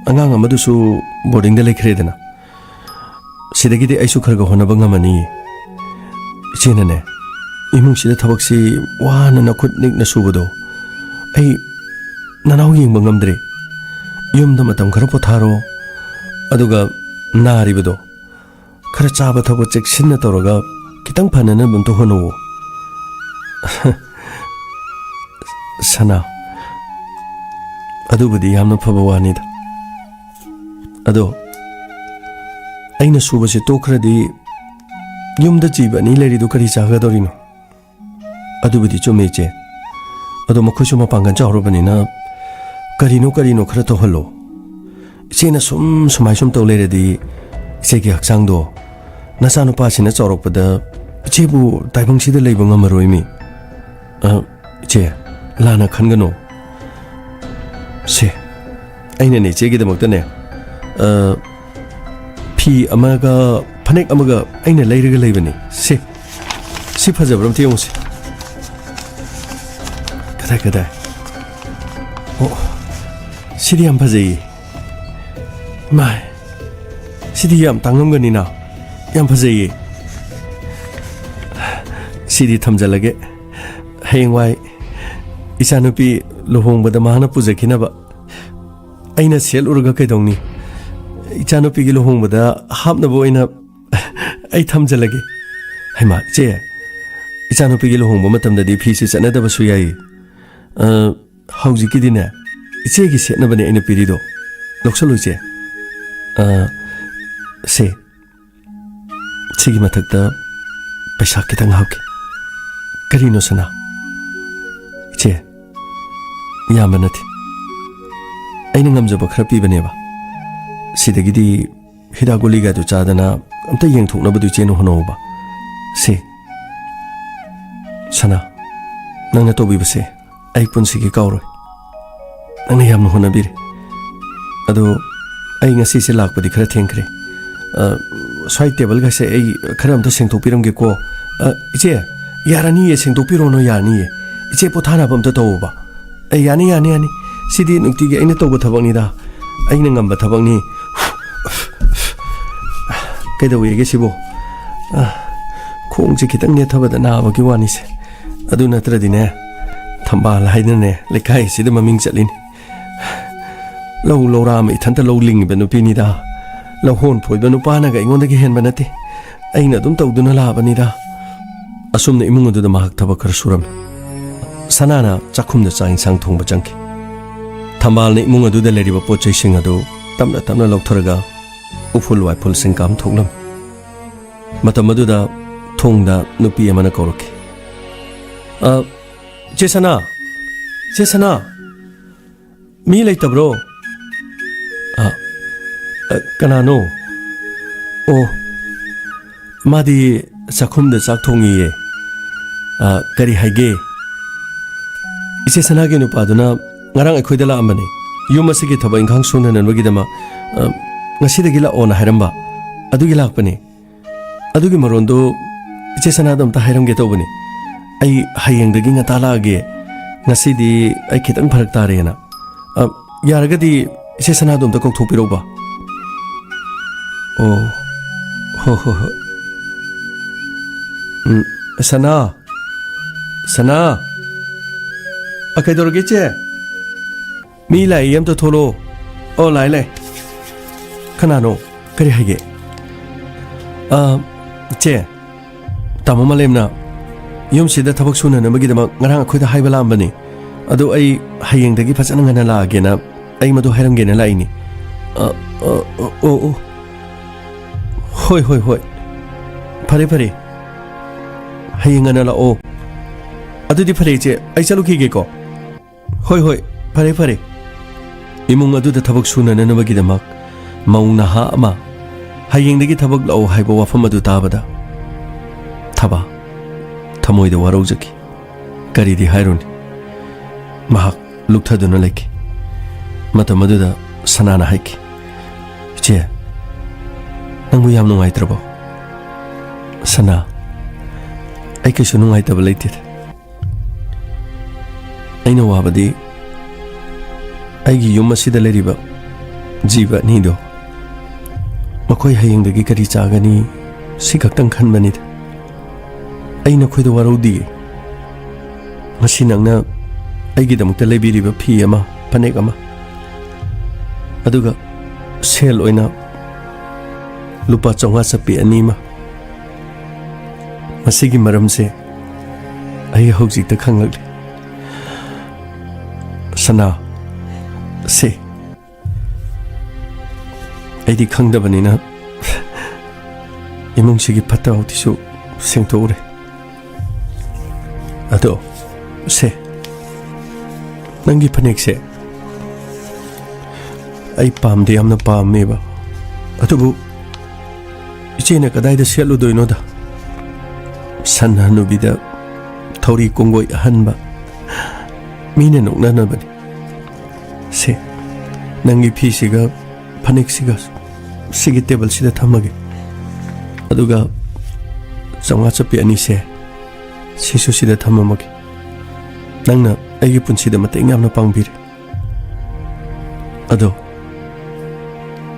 ꯑꯉꯥꯡ ꯑꯃꯗꯨꯁꯨ ꯕꯣꯔꯗꯤꯡꯗ ꯂꯩꯈ꯭ꯔꯦꯗꯅ, ꯁꯤꯗꯒꯤꯗꯤ ꯑꯩꯁꯨ ꯈꯔ ꯈꯔ ꯍꯣꯠꯅꯕ ꯉꯝꯃꯅꯤꯌꯦ꯫ ꯏꯆꯦꯅꯅꯦ, ꯏꯃꯨꯡꯁꯤꯗ ꯊꯕꯛꯁꯤ ꯋꯥꯅ ꯅꯈꯨꯠ ꯅꯤꯛꯅ ꯁꯨꯕꯗꯣ ꯑꯩ ꯅꯅꯥꯎ ꯌꯦꯡꯕ ꯉꯝꯗ꯭ꯔꯦ꯫ ꯌꯨꯝꯗ ꯃꯇꯝ ꯈꯔ ꯄꯣꯊꯥꯔꯣ, ꯑꯗꯨꯒ ꯅꯥꯔꯤꯕꯗꯣ ꯈꯔ ꯆꯥꯕ ꯊꯛꯄ ꯆꯦꯛꯁꯤꯟꯅ ꯇꯧꯔꯒ ꯈꯤꯇꯪ ꯐꯅꯅꯕ ꯑꯝꯇ ꯍꯣꯠꯅꯧꯋꯣ꯫ ꯁꯅꯥ, ꯑꯗꯨꯕꯨꯗꯤ ꯌꯥꯝꯅ ꯐꯕ ꯋꯥꯅꯤꯗ꯫ ꯑꯗꯣ ꯑꯩꯅ ꯁꯨꯕꯁꯦ ꯇꯣꯛꯈ꯭ꯔꯗꯤ ꯌꯨꯝꯗ ꯖꯤꯕ ꯑꯅꯤ ꯂꯩꯔꯤꯗꯨ ꯀꯔꯤ ꯆꯥꯒꯗꯧꯔꯤꯅꯣ? ꯑꯗꯨꯕꯨꯗꯤ ꯆꯨꯝꯃꯦ, ꯏꯆꯦ꯫ ꯑꯗꯣ ꯃꯈꯣꯏꯁꯨ ꯃꯄꯥꯡꯒꯜ ꯆꯥꯎꯔꯕꯅꯤꯅ ꯀꯔꯤꯅꯣ ꯀꯔꯤꯅꯣ ꯈꯔ ꯇꯧꯍꯜꯂꯣ꯫ ꯏꯆꯦꯅ ꯁꯨꯝ ꯁꯨꯃꯥꯏ ꯁꯨꯝ ꯇꯧ ꯂꯩꯔꯗꯤ ꯏꯆꯦꯒꯤ ꯍꯛꯆꯥꯡꯗꯣ ꯅꯆꯥꯅꯨꯄꯥꯁꯤꯅ ꯆꯥꯎꯔꯛꯄꯗ ꯏꯆꯦꯕꯨ ꯇꯥꯏꯕꯪꯁꯤꯗ ꯂꯩꯕ ꯉꯝꯃꯔꯣꯏꯃꯤ꯫ ꯑ, ꯏꯆꯦ, ꯂꯥꯟꯅ ꯈꯟꯒꯅꯨ꯫ ꯁꯦ, ꯑꯩꯅꯅꯦ ꯏꯆꯦꯒꯤꯗꯃꯛꯇꯅꯦ, ꯑ, ꯐꯤ ꯑꯃꯒ ꯐꯅꯦꯛ ꯑꯃꯒ ꯑꯩꯅ ꯂꯩꯔꯒ ꯂꯩꯕꯅꯤ꯫ ꯁꯦ, ꯁꯤ ꯐꯖꯕ꯭ꯔꯥ ꯑꯝꯇ ꯌꯦꯡꯉꯨꯁꯦ꯫ ꯀꯗꯥꯏ, ꯀꯗꯥꯏ? ꯑꯣ, ꯁꯤꯗꯤ ꯌꯥꯝ ꯐꯖꯩꯌꯦ꯫ ꯃꯥꯏ, ꯁꯤꯗꯤ ꯌꯥꯝ ꯇꯥꯡꯉꯝꯒꯅꯤꯅ꯫ ꯌꯥꯝ ꯐꯖꯩꯌꯦ꯫ ꯁꯤꯗꯤ ꯊꯝꯖꯜꯂꯒꯦ꯫ ꯍꯌꯦꯡꯋꯥꯏ ꯏꯆꯥꯅꯨꯄꯤ ꯂꯨꯍꯣꯡꯕꯗ ꯃꯍꯥꯛꯅ ꯄꯨꯖꯈꯤꯅꯕ꯫ ꯑꯩꯅ ꯁꯦꯠꯂꯨꯔꯒ ꯀꯩꯗꯧꯅꯤ? ꯏꯆꯥꯅꯨꯄꯤꯒꯤ ꯂꯨꯍꯣꯡꯕꯗ ꯍꯥꯞꯅꯕ ꯑꯣꯏꯅ ꯑꯩ ꯊꯝꯖꯜꯂꯒꯦ꯫ ꯍꯩꯃꯥ, ꯏꯆꯦ, ꯏꯆꯥꯅꯨꯄꯤꯒꯤ ꯂꯨꯍꯣꯡꯕ ꯃꯇꯝꯗꯗꯤ ꯐꯤꯁꯦ ꯆꯠꯅꯗꯕꯁꯨ ꯌꯥꯏꯌꯦ꯫ ꯑ, ꯍꯧꯖꯤꯛꯀꯤꯗꯤꯅꯦ, ꯏꯆꯦꯒꯤ ꯁꯦꯠꯅꯕꯅꯦ ꯑꯩꯅ ꯄꯤꯔꯤꯗꯣ꯫ ꯂꯧꯁꯜꯂꯨ, ꯏꯆꯦ꯫ ꯑ, ꯁꯦ, ꯁꯤꯒꯤ ꯃꯊꯛꯇ ꯄꯩꯁꯥ ꯈꯤꯇꯪ ꯍꯥꯞꯀꯦ꯫ ꯀꯔꯤꯅꯣ, ꯁꯅꯥ? ꯏꯆꯦ, ꯌꯥꯝꯕ ꯅꯠꯇꯦ꯫ ꯑꯩꯅ ꯉꯝꯖꯕ ꯈꯔ ꯄꯤꯕꯅꯦꯕ꯫ ꯁꯤꯗꯒꯤꯗꯤ ꯍꯤꯗꯥꯛ ꯒꯨꯂꯤꯒꯗꯨ ꯆꯥꯗꯅ ꯑꯝꯇ ꯌꯦꯡꯊꯣꯛꯅꯕꯗꯨ ꯏꯆꯦꯅ ꯍꯣꯠꯅꯧꯕ꯫ ꯁꯦ, ꯁꯅꯥ, ꯅꯪꯅ ꯇꯧꯕꯤꯕꯁꯦ ꯑꯩ ꯄꯨꯟꯁꯤꯒꯤ ꯀꯥꯎꯔꯣꯏ꯫ ꯅꯪꯅ ꯌꯥꯝꯅ ꯍꯣꯠꯅꯕꯤꯔꯦ꯫ ꯑꯗꯣ ꯑꯩ ꯉꯁꯤꯁꯦ ꯂꯥꯛꯄꯗꯤ ꯈꯔ ꯊꯦꯡꯈ꯭ꯔꯦ꯫ ꯑ, ꯁ꯭ꯋꯥꯏ ꯇꯦꯕꯜꯒꯁꯦ ꯑꯩ ꯈꯔ ꯑꯝꯇ ꯁꯦꯡꯗꯣꯛꯄꯤꯔꯝꯒꯦꯀꯣ꯫ "ꯑ, ꯏꯆꯦ, ꯌꯥꯔꯅꯤꯌꯦ, ꯁꯦꯡꯗꯣꯛꯄꯤꯔꯣꯅꯣ, ꯌꯥꯔꯅꯤꯌꯦ꯫ ꯏꯆꯦ ꯄꯣꯊꯥꯅꯕ ꯑꯝꯇ ꯇꯧꯋꯣꯕ꯫" "ꯑꯦ, ꯌꯥꯅꯤ, ꯌꯥꯅꯤ, ꯌꯥꯅꯤ꯫ ꯁꯤꯗꯤ ꯅꯨꯡꯇꯤꯒꯤ ꯑꯩꯅ ꯇꯧꯕ ꯊꯕꯛꯅꯤꯗ꯫ ꯑꯩꯅ ꯉꯝꯕ ꯊꯕꯛꯅꯤ꯫" "ꯀꯩꯗꯧꯋꯦꯒꯦ ꯁꯤꯕꯣ?" "ꯑ, ꯈꯣꯡꯁꯦ ꯈꯤꯇꯪ ꯅꯦꯠꯊꯕꯗ ꯅꯥꯕꯒꯤ ꯋꯥꯅꯤꯁꯦ꯫ ꯑꯗꯨ ꯅꯠꯇ꯭ꯔꯗꯤꯅꯦ, ꯊꯝꯕꯥꯜ ꯍꯥꯏꯗꯅꯅꯦ, ꯂꯩꯀꯥꯏꯁꯤꯗ ꯃꯃꯤꯡ ꯆꯠꯂꯤꯅꯤ꯫ ꯂꯧ ꯂꯧꯔꯥ ꯑꯃ ꯏꯊꯟꯇ ꯂꯧ ꯂꯤꯡꯉꯤꯕ ꯅꯨꯄꯤꯅꯤꯗ꯫ ꯂꯧꯍꯣꯟ ꯐꯣꯏꯕ ꯅꯨꯄꯥꯅꯒ ꯑꯩꯉꯣꯟꯗꯒꯤ ꯍꯦꯟꯕ ꯅꯠꯇꯦ꯫ ꯑꯩꯅ ꯑꯗꯨꯝ ꯇꯧꯗꯨꯅ ꯂꯥꯛꯑꯕꯅꯤꯗ꯫" ꯑꯁꯨꯝꯅ ꯏꯃꯨꯡ ꯑꯗꯨꯗ ꯃꯍꯥꯛ ꯊꯕꯛ ꯈꯔ ꯁꯨꯔꯝꯃꯤ꯫ ꯁꯅꯥꯅ ꯆꯥꯛꯈꯨꯝꯗ ꯆꯥꯛ ꯏꯟꯁꯥꯡ ꯊꯣꯡꯕ ꯆꯪꯈꯤ꯫ ꯊꯝꯕꯥꯜꯅ ꯏꯃꯨꯡ ꯑꯗꯨꯗ ꯂꯩꯔꯤꯕ ꯄꯣꯠ ꯆꯩꯁꯤꯡ ꯑꯗꯨ ꯇꯞꯅ ꯇꯞꯅ ꯂꯧꯊꯔꯒ ꯎꯐꯨꯜ ꯋꯥꯏꯐꯨꯜꯁꯤꯡ ꯀꯥꯝꯊꯣꯛꯂꯝꯃꯤ꯫ ꯃꯇꯝ ꯑꯗꯨꯗ ꯊꯣꯡꯗ ꯅꯨꯄꯤ ꯑꯃꯅ ꯀꯧꯔꯛꯈꯤ꯫ "ꯑ, ꯆꯦ ꯁꯅꯥ! ꯆꯦ ꯁꯅꯥ! ꯃꯤ ꯂꯩꯇꯕ꯭ꯔꯣ?" "ꯑ, ꯑ, ꯀꯅꯥꯅꯣ?" "ꯑꯣ, ꯃꯥꯗꯤ ꯆꯥꯛꯈꯨꯝꯗ ꯆꯥꯛ ꯊꯣꯡꯉꯤꯌꯦ꯫" "ꯑ, ꯀꯔꯤ ꯍꯥꯏꯒꯦ?" "ꯏꯆꯦ ꯁꯅꯥꯒꯤ ꯅꯨꯄꯥꯗꯨꯅ ꯉꯔꯥꯡ ꯑꯩꯈꯣꯏꯗ ꯂꯥꯛꯑꯝꯕꯅꯦ, ꯌꯨꯝ ꯑꯁꯤꯒꯤ ꯊꯕꯛ ꯏꯪꯈꯥꯡ ꯁꯨꯅꯅꯕꯒꯤꯗꯃꯛ꯫ ꯑ, ꯉꯁꯤꯗꯒꯤ ꯂꯥꯛꯑꯣꯅ ꯍꯥꯏꯔꯝꯕ, ꯑꯗꯨꯒꯤ ꯂꯥꯛꯄꯅꯦ꯫ ꯑꯗꯨꯒꯤ ꯃꯔꯣꯟꯗꯣ ꯏꯆꯦ ꯁꯅꯥꯗ ꯑꯝꯇ ꯍꯥꯏꯔꯝꯒꯦ ꯇꯧꯕꯅꯦ꯫ ꯑꯩ ꯍꯌꯦꯡꯗꯒꯤ ꯉꯟꯇꯥ ꯂꯥꯛꯑꯒꯦ꯫ ꯉꯁꯤꯗꯤ ꯑꯩ ꯈꯤꯇꯪ ꯐꯔꯛ ꯇꯥꯔꯦꯅ꯫ ꯑ, ꯌꯥꯔꯒꯗꯤ ꯏꯆꯦ ꯁꯅꯥꯗꯣ ꯑꯝꯇ ꯀꯧꯊꯣꯛꯄꯤꯔꯧꯕ꯫" "ꯑꯣ, ꯍꯣ, ꯍꯣ, ꯍꯣ꯫ ꯎꯝ, ꯁꯅꯥ, ꯁꯅꯥ꯫ ꯑ, ꯀꯩꯗꯧꯔꯒꯦ, ꯏꯆꯦ? ꯃꯤ ꯂꯥꯛꯏ, ꯑꯝꯇ ꯊꯣꯛꯂꯛꯑꯣ꯫" "ꯑꯣ, ꯂꯥꯛꯑꯦ, ꯂꯥꯛꯑꯦ꯫" "ꯀꯅꯥꯅꯣ? ꯀꯔꯤ ꯍꯥꯏꯒꯦ?" "ꯑ, ꯏꯆꯦ, ꯇꯥꯃꯣ ꯃꯥꯂꯦꯝꯅ ꯌꯨꯝꯁꯤꯗ ꯊꯕꯛ ꯁꯨꯅꯅꯕꯒꯤꯗꯃꯛ ꯉꯔꯥꯡ ꯑꯩꯈꯣꯏꯗ ꯍꯥꯏꯕ ꯂꯥꯛꯑꯝꯕꯅꯤ꯫ ꯑꯗꯨ ꯑꯩ ꯍꯌꯦꯡꯗꯒꯤ ꯐꯖꯅ ꯉꯟꯅ ꯂꯥꯛꯑꯒꯦꯅ ꯑꯩ ꯃꯗꯨ ꯍꯥꯏꯔꯝꯒꯦꯅ ꯂꯥꯛꯏꯅꯤ꯫" "ꯑ, ꯑ, ꯑ, ꯑꯣ, ꯑꯣ꯫ ꯍꯣꯏ, ꯍꯣꯏ, ꯍꯣꯏ꯫ ꯐꯔꯦ, ꯐꯔꯦ꯫ ꯍꯌꯦꯡ ꯉꯟꯅ ꯂꯥꯛꯑꯣ꯫ ꯑꯗꯨꯗꯤ ꯐꯔꯦ, ꯏꯆꯦ, ꯑꯩ ꯆꯠꯂꯨꯈꯤꯒꯦꯀꯣ꯫" "ꯍꯣꯏ, ꯍꯣꯏ, ꯐꯔꯦ, ꯐꯔꯦ꯫" ꯏꯃꯨꯡ ꯑꯗꯨꯗ ꯊꯕꯛ ꯁꯨꯅꯅꯕꯒꯤꯗꯃꯛ ꯃꯧ ꯅꯍꯥ ꯑꯃ ꯍꯌꯦꯡꯗꯒꯤ ꯊꯕꯛ ꯂꯥꯛꯑꯣ ꯍꯥꯏꯕ ꯋꯥꯐꯝ ꯑꯗꯨ ꯇꯥꯕꯗ ꯊꯕꯥ ꯊꯃꯣꯏꯗ ꯋꯥꯔꯧꯖꯈꯤ꯫ ꯀꯔꯤꯗꯤ ꯍꯥꯏꯔꯨꯅꯤ? ꯃꯍꯥꯛ ꯂꯨꯞꯊꯗꯨꯅ ꯂꯩꯈꯤ꯫ ꯃꯇꯝ ꯑꯗꯨꯗ ꯁꯅꯥꯅ ꯍꯥꯏꯈꯤ, "ꯏꯆꯦ, ꯅꯪꯕꯨ ꯌꯥꯝ ꯅꯨꯡꯉꯥꯏꯇ꯭ꯔꯕꯣ?" "ꯁꯅꯥ, ꯑꯩ ꯀꯩꯁꯨ ꯅꯨꯡꯉꯥꯏꯇꯕ ꯂꯩꯇꯦꯗ꯫ ꯑꯩꯅ ꯋꯥꯕꯗꯤ ꯑꯩꯒꯤ ꯌꯨꯝ ꯑꯁꯤꯗ ꯂꯩꯔꯤꯕ ꯖꯤꯕ ꯑꯅꯤꯗꯣ, ꯃꯈꯣꯏ ꯍꯌꯦꯡꯗꯒꯤ ꯀꯔꯤ ꯆꯥꯒꯅꯤ, ꯁꯤ ꯈꯛꯇꯪ ꯈꯟꯕꯅꯤꯗ꯫ ꯑꯩ ꯅꯈꯣꯏꯗ ꯋꯥꯔꯧꯗꯤꯌꯦ꯫ ꯉꯁꯤ ꯅꯪꯅ ꯑꯩꯒꯤꯗꯃꯛꯇ ꯂꯩꯕꯤꯔꯤꯕ ꯐꯤ ꯑꯃ, ꯐꯅꯦꯛ ꯑꯃ, ꯑꯗꯨꯒ ꯁꯦꯜ ꯑꯣꯏꯅ ꯂꯨꯄꯥ ꯆꯥꯝꯃꯉꯥ ꯆꯠꯄꯤ ꯑꯅꯤ ꯑꯃ, ꯃꯁꯤꯒꯤ ꯃꯔꯝꯁꯦ ꯑꯩ ꯍꯧꯖꯤꯛꯇ ꯈꯪꯂꯛꯂꯤ꯫ ꯁꯅꯥ, ꯁꯦ, ꯑꯩꯗꯤ ꯈꯪꯗꯕꯅꯤꯅ ꯏꯃꯨꯡꯁꯤꯒꯤ ꯐꯠꯇ ꯍꯥꯎꯗꯤꯁꯨ ꯁꯦꯡꯗꯣꯛꯎꯔꯦ꯫ ꯑꯗꯣ, ꯁꯦ, ꯅꯪꯒꯤ ꯐꯅꯦꯛꯁꯦ ꯑꯩ ꯄꯥꯝꯗꯤ ꯌꯥꯝꯅ ꯄꯥꯝꯃꯦꯕ, ꯑꯗꯨꯕꯨ ꯏꯆꯦꯅ ꯀꯗꯥꯏꯗ ꯁꯦꯠꯂꯨꯗꯣꯏꯅꯣꯗ? ꯁꯟ ꯍꯅꯨꯕꯤꯗ ꯊꯧꯔꯤ ꯀꯣꯡꯒꯣꯏ ꯑꯍꯟꯕ, ꯃꯤꯅ ꯅꯣꯛꯅꯅꯕꯅꯤ꯫ ꯁꯦ, ꯅꯪꯒꯤ ꯐꯤꯁꯤꯒ ꯐꯅꯦꯛꯁꯤꯒ ꯁꯤꯒꯤ ꯇꯦꯕꯜꯁꯤꯗ ꯊꯝꯃꯒꯦ, ꯑꯗꯨꯒ ꯆꯥꯝꯃꯉꯥ ꯆꯠꯄꯤ ꯑꯅꯤꯁꯦ ꯁꯤꯁꯨ ꯁꯤꯗ ꯊꯝꯃꯝꯃꯒꯦ꯫ ꯅꯪꯅ ꯑꯩꯒꯤ ꯄꯨꯟꯁꯤꯗ ꯃꯇꯦꯡ ꯌꯥꯝꯅ ꯄꯥꯡꯕꯤꯔꯦ꯫ ꯑꯗꯣ,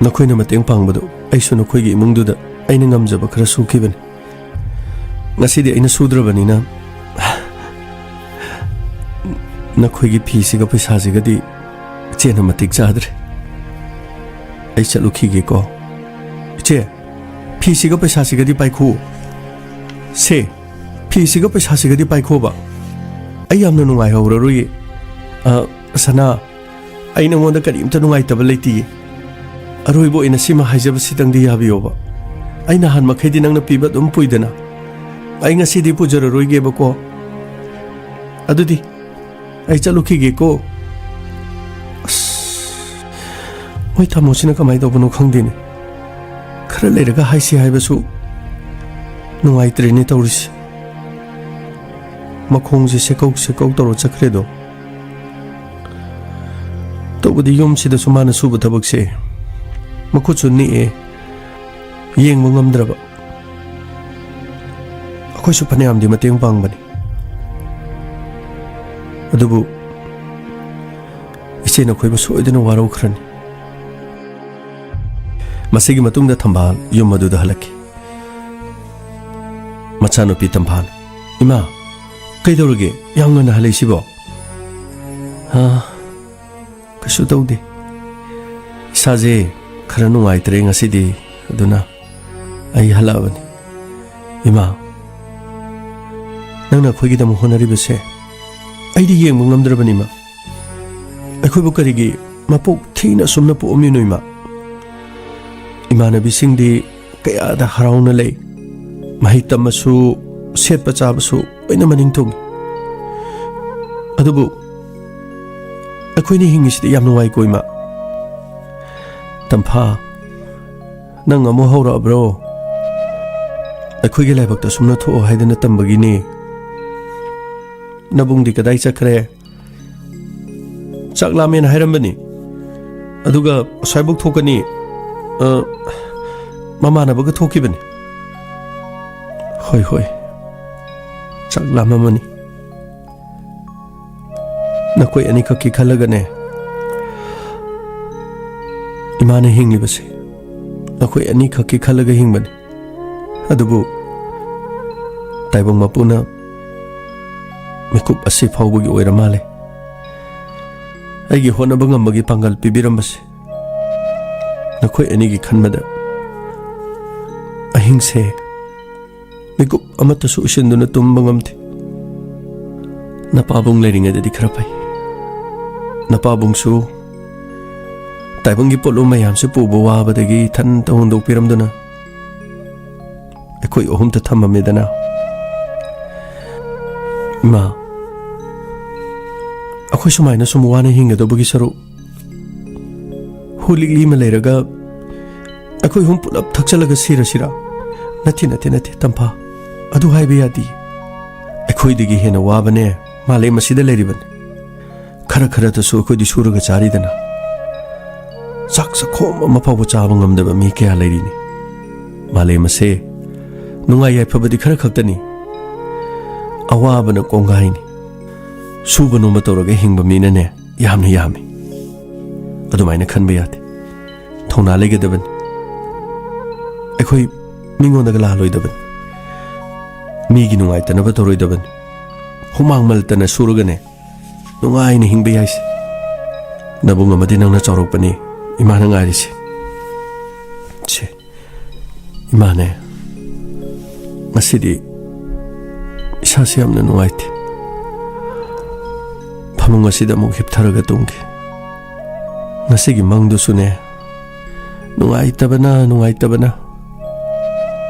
ꯅꯈꯣꯏꯅ ꯃꯇꯦꯡ ꯄꯥꯡꯕꯗꯣ ꯑꯩꯁꯨ ꯅꯈꯣꯏꯒꯤ ꯏꯃꯨꯡꯗꯨꯗ ꯑꯩꯅ ꯉꯝꯖꯕ ꯈꯔ ꯁꯨꯈꯤꯕꯅꯤ꯫ ꯉꯁꯤꯗꯤ ꯑꯩꯅ ꯁꯨꯗ꯭ꯔꯕꯅꯤꯅ ꯅꯈꯣꯏꯒꯤ ꯐꯤꯁꯤꯒ ꯄꯩꯁꯥꯁꯤꯒꯗꯤ ꯏꯆꯦꯅ ꯃꯇꯤꯛ ꯆꯥꯗ꯭ꯔꯦ꯫ ꯑꯩ ꯆꯠꯂꯨꯈꯤꯒꯦꯀꯣ꯫ ꯏꯆꯦ, ꯐꯤꯁꯤꯒ ꯄꯩꯁꯥꯁꯤꯒꯗꯤ ꯄꯥꯏꯈꯣ꯫ ꯁꯦ, ꯐꯤꯁꯤꯒ ꯄꯩꯁꯥꯁꯤꯒꯗꯤ ꯄꯥꯏꯈꯣꯕ꯫ ꯑꯩ ꯌꯥꯝꯅ ꯅꯨꯡꯉꯥꯏꯍꯧꯔꯔꯣꯏꯌꯦ꯫ ꯑ, ꯁꯅꯥ, ꯑꯩ ꯅꯉꯣꯟꯗ ꯀꯔꯤꯝꯇ ꯅꯨꯡꯉꯥꯏꯇꯕ ꯂꯩꯇꯤꯌꯦ꯫ ꯑꯔꯣꯏꯕ ꯑꯣꯏꯅ ꯁꯤꯃ ꯍꯥꯏꯖꯕꯁꯤꯗꯪꯗꯤ ꯌꯥꯕꯤꯌꯣꯕ꯫ ꯑꯩ ꯅꯍꯥꯟ ꯃꯈꯩꯗꯤ ꯅꯪꯅ ꯄꯤꯕ ꯑꯗꯨꯝ ꯄꯨꯏꯗꯅ꯫ ꯑꯩ ꯉꯁꯤꯗꯤ ꯄꯨꯖꯔꯔꯣꯏꯒꯦꯕꯀꯣ꯫ ꯑꯗꯨꯗꯤ ꯑꯩ ꯆꯠꯂꯨꯈꯤꯒꯦꯀꯣ꯫ ꯑꯁ, ꯃꯣꯏ ꯊꯝꯃꯣꯁꯤꯅ ꯀꯃꯥꯏꯅ ꯇꯧꯕꯅꯣ ꯈꯪꯗꯦꯅꯦ꯫ ꯈꯔ ꯂꯩꯔꯒ ꯍꯥꯏꯁꯤ ꯍꯥꯏꯕꯁꯨ ꯅꯨꯡꯉꯥꯏꯇ꯭ꯔꯦꯅꯦ ꯇꯧꯔꯤꯁꯦ꯫ ꯃꯈꯣꯡꯁꯦ ꯁꯦꯀꯧ ꯁꯦꯀꯧ ꯇꯧꯔ ꯆꯠꯈ꯭ꯔꯦꯗꯣ꯫ ꯇꯧꯕꯗꯤ ꯌꯨꯝꯁꯤꯗꯁꯨ ꯃꯥꯅ ꯁꯨꯕ ꯊꯕꯛꯁꯦ ꯃꯈꯨꯠꯁꯨ ꯅꯤꯛꯑꯦ, ꯌꯦꯡꯕ ꯉꯝꯗ꯭ꯔꯕ꯫ ꯑꯩꯈꯣꯏꯁꯨ ꯐꯅꯌꯥꯝꯗꯤ ꯃꯇꯦꯡ ꯄꯥꯡꯕꯅꯤ꯫ ꯑꯗꯨꯕꯨ ꯏꯆꯦ, ꯅꯈꯣꯏꯕꯨ ꯁꯣꯏꯗꯅ ꯋꯥꯔꯧꯈ꯭ꯔꯅꯤ꯫ ꯃꯁꯤꯒꯤ ꯃꯇꯨꯡꯗ ꯊꯝꯕꯥꯜ ꯌꯨꯝ ꯑꯗꯨꯗ ꯍꯜꯂꯛꯈꯤ꯫ ꯃꯆꯥꯅꯨꯄꯤ ꯇꯝꯐꯥꯜ, "ꯏꯃꯥ, ꯀꯩꯗꯧꯔꯒꯦ? ꯌꯥꯝ ꯉꯟꯅ ꯍꯜꯂꯛꯏꯁꯤꯕꯣ?" "ꯍꯥ, ꯀꯩꯁꯨ ꯇꯧꯗꯦ꯫ ꯏꯁꯥꯁꯦ ꯈꯔ ꯅꯨꯡꯉꯥꯏꯇ꯭ꯔꯦ ꯉꯁꯤꯗꯤ, ꯑꯗꯨꯅ ꯑꯩ ꯍꯜꯂꯛꯑꯕꯅꯤ꯫ ꯏꯃꯥ, ꯅꯪꯅ ꯑꯩꯈꯣꯏꯒꯤꯗꯃꯛ ꯍꯣꯠꯅꯔꯤꯕꯁꯦ ꯑꯩꯗꯤ ꯌꯦꯡꯕ ꯉꯝꯗ꯭ꯔꯕꯅꯤ, ꯏꯃꯥ꯫ ꯑꯩꯈꯣꯏꯕꯨ ꯀꯔꯤꯒꯤ ꯃꯄꯣꯛ ꯊꯤꯅ ꯑꯁꯨꯝꯅ ꯄꯣꯛꯑꯝꯃꯤꯅꯣ, ꯏꯃꯥ? ꯏꯃꯥꯟꯅꯕꯤꯁꯤꯡꯗꯤ ꯀꯌꯥꯗ ꯍꯔꯥꯎꯅ ꯂꯩ꯫ ꯃꯍꯩ ꯇꯝꯕꯁꯨ, ꯁꯦꯠꯄ ꯆꯥꯕꯁꯨ ꯂꯣꯏꯅ ꯃꯅꯤꯡ ꯊꯨꯡꯏ꯫ ꯑꯗꯨꯕꯨ ꯑꯩꯈꯣꯏꯅ ꯍꯤꯡꯉꯤꯁꯤꯗꯤ ꯌꯥꯝ ꯅꯨꯡꯉꯥꯏꯀꯣ, ꯏꯃꯥ?" "ꯇꯝꯐꯥ, ꯅꯪ ꯑꯃꯨꯛ ꯍꯧꯔꯛꯑꯕ꯭ꯔꯣ? ꯑꯩꯈꯣꯏꯒꯤ ꯂꯥꯏꯕꯛꯇ ꯁꯨꯝꯅ ꯊꯣꯛꯑꯣ ꯍꯥꯏꯗꯅ ꯇꯝꯕꯒꯤꯅꯦ꯫ ꯅꯕꯨꯡꯗꯤ ꯀꯗꯥꯏ ꯆꯠꯈ꯭ꯔꯦ?" "ꯆꯥꯛ ꯂꯥꯝꯃꯦꯅ ꯍꯥꯏꯔꯝꯕꯅꯤ, ꯑꯗꯨꯒ ꯑꯁ꯭ꯋꯥꯏꯐꯥꯎ ꯊꯣꯛꯀꯅꯤ, ꯑ, ꯃꯃꯥꯟꯅꯕꯒ ꯊꯣꯛꯈꯤꯕꯅꯤ꯫" "ꯍꯣꯏ, ꯍꯣꯏ, ꯆꯥꯛ ꯂꯥꯝꯃꯝꯃꯅꯤ꯫ ꯅꯈꯣꯏ ꯑꯅꯤꯈꯛꯀꯤ ꯈꯜꯂꯒꯅꯦ ꯏꯃꯥꯅ ꯍꯤꯡꯂꯤꯕꯁꯦ꯫ ꯅꯈꯣꯏ ꯑꯅꯤꯈꯛꯀꯤ ꯈꯜꯂꯒ ꯍꯤꯡꯕꯅꯤ꯫ ꯑꯗꯨꯕꯨ ꯇꯥꯏꯕꯪ ꯃꯄꯨꯅ ꯃꯤꯀꯨꯞ ꯑꯁꯤ ꯐꯥꯎꯕꯒꯤ ꯑꯣꯏꯔ ꯃꯥꯜꯂꯦ ꯑꯩꯒꯤ ꯍꯣꯠꯅꯕ ꯉꯝꯕꯒꯤ ꯄꯥꯡꯒꯜ ꯄꯤꯕꯤꯔꯝꯕꯁꯦ꯫ ꯅꯈꯣꯏ ꯑꯅꯤꯒꯤ ꯈꯟꯕꯗ ꯑꯍꯤꯡꯁꯦ ꯃꯤꯀꯨꯞ ꯑꯃꯠꯇꯁꯨ ꯎꯏꯁꯤꯟꯗꯨꯅ ꯇꯨꯝꯕ ꯉꯝꯗꯦ꯫ ꯅꯄꯥꯕꯨꯡ ꯂꯩꯔꯤꯉꯩꯗꯗꯤ ꯈꯔ ꯐꯩ꯫ ꯅꯄꯥꯕꯨꯡꯁꯨ ꯇꯥꯏꯕꯪꯒꯤ ꯄꯣꯠꯂꯨꯝ ꯃꯌꯥꯝꯁꯦ ꯄꯨꯕ ꯋꯥꯕꯗꯒꯤ ꯏꯊꯟꯇ ꯍꯨꯟꯗꯣꯛꯄꯤꯔꯝꯗꯨꯅ ꯑꯩꯈꯣꯏ ꯑꯍꯨꯝꯇ ꯊꯝꯃꯝꯃꯦꯗꯅ꯫ ꯏꯃꯥ, ꯑꯩꯈꯣꯏ ꯁꯨꯃꯥꯏꯅ ꯁꯨꯝ ꯋꯥꯅ ꯍꯤꯡꯒꯗꯧꯕꯒꯤ ꯁꯔꯨꯛ, ꯍꯨ ꯂꯤꯛꯂꯤ ꯑꯃ ꯂꯩꯔꯒ ꯑꯩꯈꯣꯏ ꯑꯍꯨꯝ ꯄꯨꯂꯞ ꯊꯛꯆꯜꯂꯒ ꯁꯤꯔꯁꯤꯔꯥ?" "ꯅꯠꯇꯦ, ꯅꯠꯇꯦ, ꯅꯠꯇꯦ, ꯇꯝꯐꯥ, ꯑꯗꯨ ꯍꯥꯏꯕ ꯌꯥꯗꯦ꯫ ꯑꯩꯈꯣꯏꯗꯒꯤ ꯍꯦꯟꯅ ꯋꯥꯕꯅꯦ ꯃꯥꯂꯦꯝ ꯑꯁꯤꯗ ꯂꯩꯔꯤꯕꯅꯤ꯫ ꯈꯔ ꯈꯔꯗꯁꯨ ꯑꯩꯈꯣꯏꯗꯤ ꯁꯨꯔꯒ ꯆꯥꯔꯤꯗꯅ꯫ ꯆꯥꯛ ꯆꯈꯣꯝ ꯑꯃ ꯐꯥꯎꯕ ꯆꯥꯕ ꯉꯝꯗꯕ ꯃꯤ ꯀꯌꯥ ꯂꯩꯔꯤꯅꯤ꯫ ꯃꯥꯂꯦꯝ ꯑꯁꯦ ꯅꯨꯡꯉꯥꯏ ꯌꯥꯏꯐꯕꯗꯤ ꯈꯔ ꯈꯛꯇꯅꯤ꯫ ꯑꯋꯥꯕꯅ ꯀꯣꯡꯒꯥꯏꯅꯤ꯫ ꯁꯨꯕ ꯅꯣꯝꯕ ꯇꯧꯔꯒ ꯍꯤꯡꯕ ꯃꯤꯅꯅꯦ ꯌꯥꯝꯅ ꯌꯥꯝꯃꯤ꯫ ꯑꯗꯨꯃꯥꯏꯅ ꯈꯟꯕ ꯌꯥꯗꯦ꯫ ꯊꯧꯅꯥ ꯂꯩꯒꯗꯕꯅꯤ꯫ ꯑꯩꯈꯣꯏ ꯃꯤꯉꯣꯟꯗꯒ ꯂꯥꯜꯂꯣꯏꯗꯕꯅꯤ꯫ ꯃꯤꯒꯤ ꯅꯨꯡꯉꯥꯏꯇꯅꯕ ꯇꯧꯔꯣꯏꯗꯕꯅꯤ꯫ ꯍꯨꯃꯥꯡ ꯃꯜꯇꯅ ꯁꯨꯔꯒꯅꯦ ꯅꯨꯡꯉꯥꯏꯅ ꯍꯤꯡꯕ ꯌꯥꯏꯁꯦ꯫ ꯅꯕꯨꯡ ꯑꯃꯗꯤ ꯅꯪꯅ ꯆꯥꯎꯔꯛꯄꯅꯤ ꯏꯃꯥꯅ ꯉꯥꯏꯔꯤꯁꯦ꯫ ꯁꯦ, ꯏꯃꯥꯅꯦ, ꯉꯁꯤꯗꯤ ꯏꯁꯥꯁꯤ ꯌꯥꯝꯅ ꯅꯨꯡꯉꯥꯏꯇꯦ꯫ ꯐꯃꯨꯡ ꯑꯁꯤꯗ ꯑꯃꯨꯛ ꯍꯤꯞꯊꯔꯒ ꯇꯨꯝꯒꯦ꯫ ꯉꯁꯤꯒꯤ ꯃꯪꯗꯨꯁꯨꯅꯦ, ꯅꯨꯡꯉꯥꯏꯇꯕꯅ, ꯅꯨꯡꯉꯥꯏꯇꯕꯅ꯫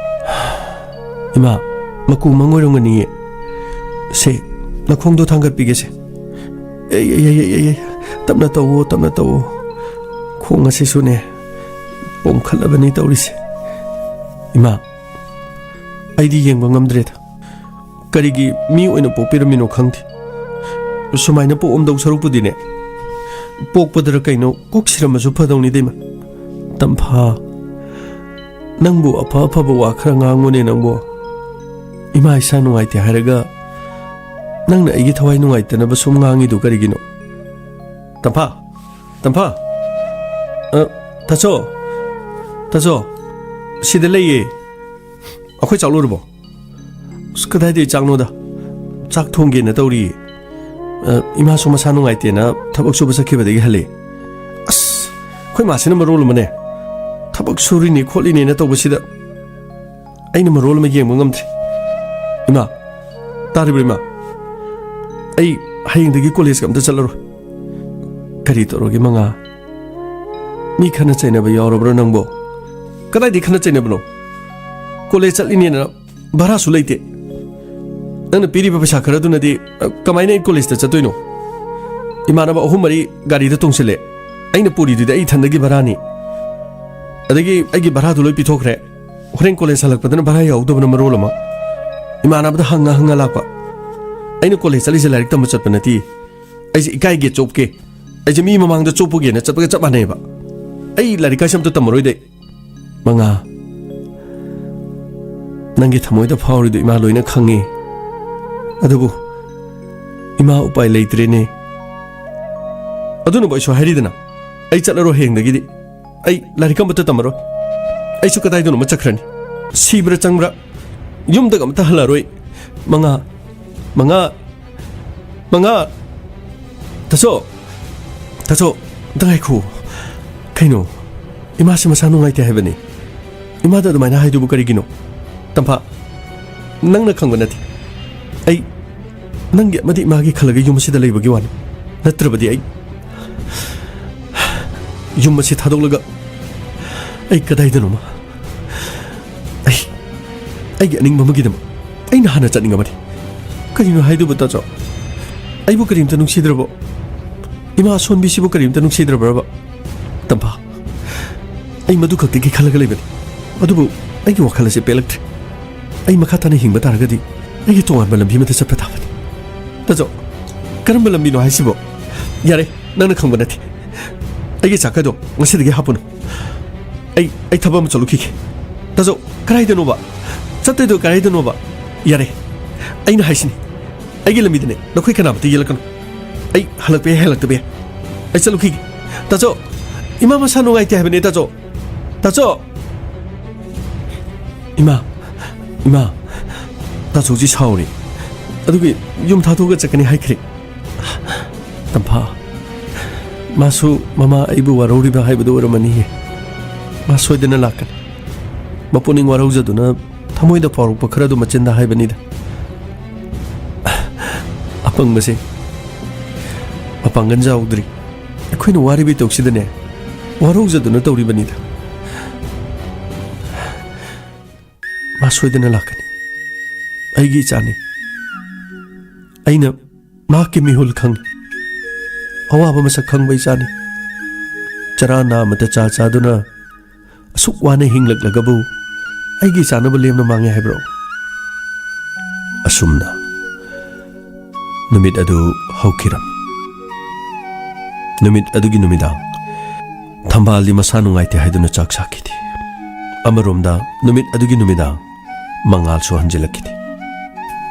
ꯏꯃꯥ, ꯃꯀꯨ ꯃꯪ ꯑꯣꯏꯔꯝꯒꯅꯤꯌꯦ꯫ ꯁꯦ, ꯅꯈꯣꯡꯗꯣ ꯊꯥꯡꯒꯠꯄꯤꯒꯦꯁꯦ꯫ ꯑꯩ, ꯑꯩ, ꯑꯩ, ꯑꯩ, ꯑꯩ, ꯇꯞꯅ ꯇꯧꯋꯣ, ꯇꯞꯅ ꯇꯧꯋꯣ꯫ ꯈꯣꯡ ꯑꯁꯤꯁꯨꯅꯦ, ꯄꯣꯝꯈꯠꯂꯕꯅꯤ ꯇꯧꯔꯤꯁꯦ꯫ ꯏꯃꯥ, ꯑꯩꯗꯤ ꯌꯦꯡꯕ ꯉꯝꯗ꯭ꯔꯦꯗ꯫ ꯀꯔꯤꯒꯤ ꯃꯤ ꯑꯣꯏꯅ ꯄꯣꯛꯄꯤꯔꯝꯃꯤꯅꯣ ꯈꯪꯗꯦ꯫ ꯁꯨꯃꯥꯏꯅ ꯄꯣꯛꯑꯝꯗꯧ ꯁꯔꯨꯛꯄꯨꯗꯤꯅꯦ, ꯄꯣꯛꯄꯗꯔ ꯀꯩꯅꯣ ꯀꯣꯛ ꯁꯤꯔꯝꯃꯁꯨ ꯐꯗꯧꯅꯤꯗ, ꯏꯃꯥ꯫ ꯇꯝꯐꯥ, ꯅꯪꯕꯨ ꯑꯐ ꯑꯐꯕ ꯋꯥ ꯈꯔ ꯉꯥꯡꯉꯨꯅꯦ ꯅꯪꯕꯨ꯫ ꯏꯃꯥ ꯏꯁꯥ ꯅꯨꯡꯉꯥꯏꯇꯦ ꯍꯥꯏꯔꯒ ꯅꯪꯅ ꯑꯩꯒꯤ ꯊꯋꯥꯏ ꯅꯨꯡꯉꯥꯏꯇꯅꯕ ꯁꯨꯝ ꯉꯥꯡꯉꯤꯗꯨ ꯀꯔꯤꯒꯤꯅꯣ? ꯇꯝꯐꯥ, ꯇꯝꯐꯥ, ꯑ, ꯇꯥꯆꯧ, ꯇꯥꯆꯧ, ꯁꯤꯗ ꯂꯩꯌꯦ꯫ ꯑꯩꯈꯣꯏ ꯆꯥꯛ ꯂꯣꯏꯔꯕꯣ? ꯑꯁ, ꯀꯗꯥꯏꯗꯒꯤ ꯆꯥꯛꯅꯣꯗ? ꯆꯥꯛ ꯊꯣꯡꯒꯦꯅ ꯇꯧꯔꯤꯌꯦ꯫ ꯑ, ꯏꯃꯥꯁꯨ ꯃꯁꯥ ꯅꯨꯡꯉꯥꯏꯇꯦꯅ ꯊꯕꯛ ꯁꯨꯕ ꯆꯠꯈꯤꯕꯗꯒꯤ ꯍꯜꯂꯛꯑꯦ꯫ ꯑꯁ, ꯑꯩꯈꯣꯏ ꯃꯥꯁꯤꯅ ꯃꯔꯣꯜ ꯑꯃꯅꯦ, ꯊꯕꯛ ꯁꯨꯔꯤꯅꯤ ꯈꯣꯠꯂꯤꯅꯦꯅ ꯇꯧꯕꯁꯤꯗ ꯑꯩꯅ ꯃꯔꯣꯜ ꯑꯃ ꯌꯦꯡꯕ ꯉꯝꯗ꯭ꯔꯦ꯫ ꯏꯃꯥ, ꯇꯥꯔꯤꯕ꯭ꯔꯣ ꯏꯃꯥ? ꯑꯩ ꯍꯌꯦꯡꯗꯒꯤ ꯀꯣꯂꯦꯖꯀ ꯑꯝꯇ ꯆꯠꯂꯔꯣꯏ꯫ ꯀꯔꯤ ꯇꯧꯔꯒꯦ ꯃꯉꯥ? ꯃꯤ ꯈꯠꯅ ꯆꯩꯅꯕ ꯌꯥꯎꯔꯕ꯭ꯔꯣ ꯅꯪꯕꯣ? ꯀꯗꯥꯏꯗꯒꯤ ꯈꯠꯅ ꯆꯩꯅꯕꯅꯣ? ꯀꯣꯂꯦꯖ ꯆꯠꯂꯤꯅꯦꯅ ꯚꯔꯥꯁꯨ ꯂꯩꯇꯦ꯫ ꯅꯪꯅ ꯄꯤꯔꯤꯕ ꯄꯩꯁꯥ ꯈꯔꯗꯨꯅꯗꯤ, ꯑ, ꯀꯃꯥꯏꯅ ꯑꯩ ꯀꯣꯂꯦꯖꯇ ꯆꯠꯇꯣꯏꯅꯣ? ꯏꯃꯥꯟꯅꯕ ꯑꯍꯨꯝ ꯃꯔꯤ ꯒꯥꯔꯤꯗ ꯇꯣꯡꯁꯤꯜꯂꯦ꯫ ꯑꯩꯅ ꯄꯨꯔꯤꯗꯨꯗꯤ ꯑꯩ ꯏꯊꯟꯗꯒꯤ ꯚꯔꯥꯅꯤ꯫ ꯑꯗꯒꯤ ꯑꯩꯒꯤ ꯚꯔꯥꯗꯨ ꯂꯣꯏ ꯄꯤꯊꯣꯛꯈ꯭ꯔꯦ꯫ ꯍꯣꯔꯦꯟ ꯀꯣꯂꯦꯖ ꯍꯜꯂꯛꯄꯗꯅ ꯚꯔꯥ ꯌꯥꯎꯗꯕꯅ ꯃꯔꯣꯜ ꯑꯃ꯫ ꯏꯃꯥꯟꯅꯕꯗ ꯍꯪꯉ ꯍꯪꯉ ꯂꯥꯛꯄ꯫ ꯑꯩꯅ ꯀꯣꯂꯦꯖ ꯆꯠꯂꯤꯁꯦ ꯂꯥꯏꯔꯤꯛ ꯇꯝꯕ ꯆꯠꯄ ꯅꯠꯇꯦ꯫ ꯑꯩꯁꯦ ꯏꯀꯥꯏꯒꯦ ꯆꯣꯞꯀꯦ꯫ ꯑꯩꯁꯦ ꯃꯤ ꯃꯃꯥꯡꯗ ꯆꯣꯞꯄꯒꯦꯅ ꯆꯠꯄꯒ ꯆꯞ ꯃꯥꯟꯅꯩꯕ꯫ ꯑꯩ ꯂꯥꯏꯔꯤꯛ ꯀꯥꯏꯁꯦ ꯑꯝꯇ ꯇꯝꯃꯔꯣꯏꯗ ꯑꯩ꯫ ꯃꯉꯥ, ꯅꯪꯒꯤ ꯊꯃꯣꯏꯗ ꯐꯥꯎꯔꯤꯗꯨ ꯏꯃꯥ ꯂꯣꯏꯅ ꯈꯪꯉꯤ꯫ ꯑꯗꯨꯕꯨ ꯏꯃꯥ, ꯎꯄꯥꯏ ꯂꯩꯇ꯭ꯔꯦꯅꯦ꯫ ꯑꯗꯨꯅꯕꯨ ꯑꯩꯁꯨ ꯍꯥꯏꯔꯤꯗꯅ, ꯑꯩ ꯆꯠꯂꯔꯣꯏ ꯍꯌꯦꯡꯗꯒꯤꯗꯤ꯫ ꯑꯩ ꯂꯥꯏꯔꯤꯛ ꯑꯃꯠꯇ ꯇꯝꯃꯔꯣꯏ꯫ ꯑꯩꯁꯨ ꯀꯗꯥꯏꯗꯅꯣꯃ ꯆꯠꯈ꯭ꯔꯅꯤ꯫ ꯁꯤꯕ꯭ꯔꯥ ꯆꯪꯕ꯭ꯔꯥ, ꯌꯨꯝꯗꯒ ꯑꯃꯠꯇ ꯍꯜꯂꯛꯑꯔꯣꯏ꯫ ꯃꯉꯥ, ꯃꯉꯥ, ꯃꯉꯥ꯫ ꯇꯥꯆꯧ, ꯇꯥꯆꯧ, ꯑꯝꯇ ꯉꯥꯏꯈꯣ꯫ ꯀꯩꯅꯣ? ꯏꯃꯥꯁꯦ ꯃꯁꯥ ꯅꯨꯡꯉꯥꯏꯇꯦ ꯍꯥꯏꯕꯅꯤ꯫ ꯏꯃꯥꯗ ꯑꯗꯨꯃꯥꯏꯅ ꯍꯥꯏꯗꯨꯕꯨ ꯀꯔꯤꯒꯤꯅꯣ? ꯇꯝꯐꯥ, ꯅꯪꯅ ꯈꯪꯕ ꯅꯠꯇꯦ꯫ ꯑꯩ ꯅꯪꯒꯤ ꯑꯃꯗꯤ ꯏꯃꯥꯒꯤ ꯈꯜꯂꯒ ꯌꯨꯝ ꯑꯁꯤꯗ ꯂꯩꯕꯒꯤ ꯋꯥꯅꯤ꯫ ꯅꯠꯇ꯭ꯔꯕꯗꯤ ꯑꯩ ꯌꯨꯝ ꯑꯁꯤ ꯊꯥꯗꯣꯛꯂꯒ ꯑꯩ ꯀꯗꯥꯏꯗꯅꯣꯃ, ꯑꯩ, ꯑꯩꯒꯤ ꯑꯅꯤꯡꯕ ꯑꯃꯒꯤꯗꯃꯛ ꯑꯩꯅ ꯍꯥꯟꯅ ꯆꯠꯅꯤꯡꯉꯕꯅꯤ꯫ ꯀꯔꯤꯅꯣ ꯍꯥꯏꯗꯨꯕꯨ, ꯇꯥꯆꯧ? ꯑꯩꯕꯨ ꯀꯔꯤꯝꯇ ꯅꯨꯡꯁꯤꯗ꯭ꯔꯕꯣ? ꯏꯃꯥ ꯑꯁꯣꯟꯕꯤꯁꯤꯕꯨ ꯀꯔꯤꯝꯇ ꯅꯨꯡꯁꯤꯗ꯭ꯔꯕ꯭ꯔꯕ? ꯇꯝꯐꯥ, ꯑꯩ ꯃꯗꯨ ꯈꯛꯇꯒꯤ ꯈꯜꯂꯒ ꯂꯩꯕꯅꯤ꯫ ꯑꯗꯨꯕꯨ ꯑꯩꯒꯤ ꯋꯥꯈꯜ ꯑꯁꯤ ꯄꯦꯜꯂꯛꯇ꯭ꯔꯦ꯫ ꯑꯩ ꯃꯈꯥ ꯇꯥꯅ ꯍꯤꯡꯕ ꯇꯥꯔꯒꯗꯤ ꯑꯩꯒꯤ ꯇꯣꯉꯥꯟꯕ ꯂꯝꯕꯤ ꯑꯃꯗ ꯆꯠꯄ ꯇꯥꯕꯅꯤ꯫ ꯇꯥꯆꯧ, ꯀꯔꯝꯕ ꯂꯝꯕꯤꯅꯣ ꯍꯥꯏꯁꯤꯕꯣ? ꯌꯥꯔꯦ, ꯅꯪꯅ ꯈꯪꯕ ꯅꯠꯇꯦ꯫ ꯑꯩꯒꯤ ꯆꯥꯛꯀꯗꯣ ꯉꯁꯤꯗꯒꯤ ꯍꯥꯞꯄꯨꯅꯨ꯫ ꯑꯩ, ꯑꯩ ꯊꯕꯛ ꯑꯃ ꯆꯠꯂꯨꯈꯤꯒꯦ꯫ ꯇꯥꯆꯧ, ꯀꯗꯥꯏꯗꯅꯣꯕ? ꯆꯠꯇꯣꯏꯗꯣ ꯀꯗꯥꯏꯗꯅꯣꯕ? ꯌꯥꯔꯦ, ꯑꯩꯅ ꯍꯥꯏꯁꯤꯅꯤ, ꯑꯩꯒꯤ ꯂꯝꯕꯤꯗꯅꯦ ꯅꯈꯣꯏ ꯀꯅꯥꯃꯠꯇ ꯌꯦꯜꯂꯛꯀꯅꯨ꯫ ꯑꯩ ꯍꯜꯂꯛꯄ ꯌꯥꯏ, ꯍꯜꯂꯛꯇꯕ ꯌꯥꯏ꯫ ꯑꯩ ꯆꯠꯂꯨꯈꯤꯒꯦ꯫ ꯇꯥꯆꯧ, ꯏꯃꯥ ꯃꯁꯥ ꯅꯨꯡꯉꯥꯏꯇꯦ ꯍꯥꯏꯕꯅꯦ, ꯇꯥꯆꯧ꯫ ꯇꯥꯆꯧ! ꯏꯃꯥ, ꯏꯃꯥ, ꯇꯥꯆꯧꯁꯤ ꯁꯥꯎꯔꯦ꯫ ꯑꯗꯨꯒꯤ ꯌꯨꯝ ꯊꯥꯗꯣꯛꯑꯒ ꯆꯠꯀꯅꯤ ꯍꯥꯏꯈ꯭ꯔꯦ꯫ ꯇꯝꯐꯥ, ꯃꯥꯁꯨ ꯃꯃꯥ ꯑꯩꯕꯨ ꯋꯥꯔꯧꯔꯤꯕ ꯍꯥꯏꯕꯗꯨ ꯑꯣꯏꯔꯝꯃꯅꯤꯌꯦ꯫ ꯃꯥ ꯁꯣꯏꯗꯅ ꯂꯥꯛꯀꯅꯤ꯫ ꯃꯄꯨꯛꯅꯤꯡ ꯋꯥꯔꯧꯖꯗꯨꯅ ꯊꯃꯣꯏꯗ ꯐꯥꯎꯔꯛꯄ ꯈꯔꯗꯨ ꯃꯆꯤꯟꯗ ꯍꯥꯏꯕꯅꯤꯗ꯫ ꯑꯄꯪꯕꯁꯦ ꯃꯄꯥꯡꯒꯜ ꯆꯥꯎꯗ꯭ꯔꯤ꯫ ꯑꯩꯈꯣꯏꯅ ꯋꯥꯔꯤꯕ ꯏꯇꯧꯁꯤꯗꯅꯦ, ꯋꯥꯔꯧꯖꯗꯨꯅ ꯇꯧꯔꯤꯕꯅꯤꯗ꯫ ꯃꯥ ꯁꯣꯏꯗꯅ ꯂꯥꯛꯀꯅꯤ꯫ ꯑꯩꯒꯤ ꯏꯆꯥꯅꯤ꯫ ꯑꯩꯅ ꯃꯍꯥꯛꯀꯤ ꯃꯤꯍꯨꯜ ꯈꯪꯏ꯫ ꯑꯋꯥꯕ ꯃꯁꯛ ꯈꯪꯕ ꯏꯆꯥꯅꯤ꯫ ꯆꯔꯥ ꯅꯥꯝꯃꯇ ꯆꯥ ꯆꯥꯗꯨꯅ ꯑꯁꯨꯛ ꯋꯥꯅ ꯍꯤꯡꯂꯛꯂꯒꯕꯨ ꯑꯩꯒꯤ ꯆꯥꯅꯕ ꯂꯦꯝꯅ ꯃꯥꯡꯉꯦ ꯍꯥꯏꯕ꯭ꯔꯣ? ꯑꯁꯨꯝꯅ ꯅꯨꯃꯤꯠ ꯑꯗꯨ ꯍꯧꯈꯤꯔꯝꯃꯤ꯫ ꯅꯨꯃꯤꯠ ꯑꯗꯨꯒꯤ ꯅꯨꯃꯤꯗꯥꯡ ꯊꯝꯕꯥꯜꯗꯤ ꯃꯁꯥ ꯅꯨꯡꯉꯥꯏꯇꯦ ꯍꯥꯏꯗꯨꯅ ꯆꯥꯛ ꯆꯥꯈꯤꯗꯦ꯫ ꯑꯃꯔꯣꯝꯗ ꯅꯨꯃꯤꯠ ꯑꯗꯨꯒꯤ ꯅꯨꯃꯤꯗꯥꯡ ꯃꯉꯥꯜꯁꯨ ꯍꯟꯖꯤꯜꯂꯛꯈꯤꯗꯦ꯫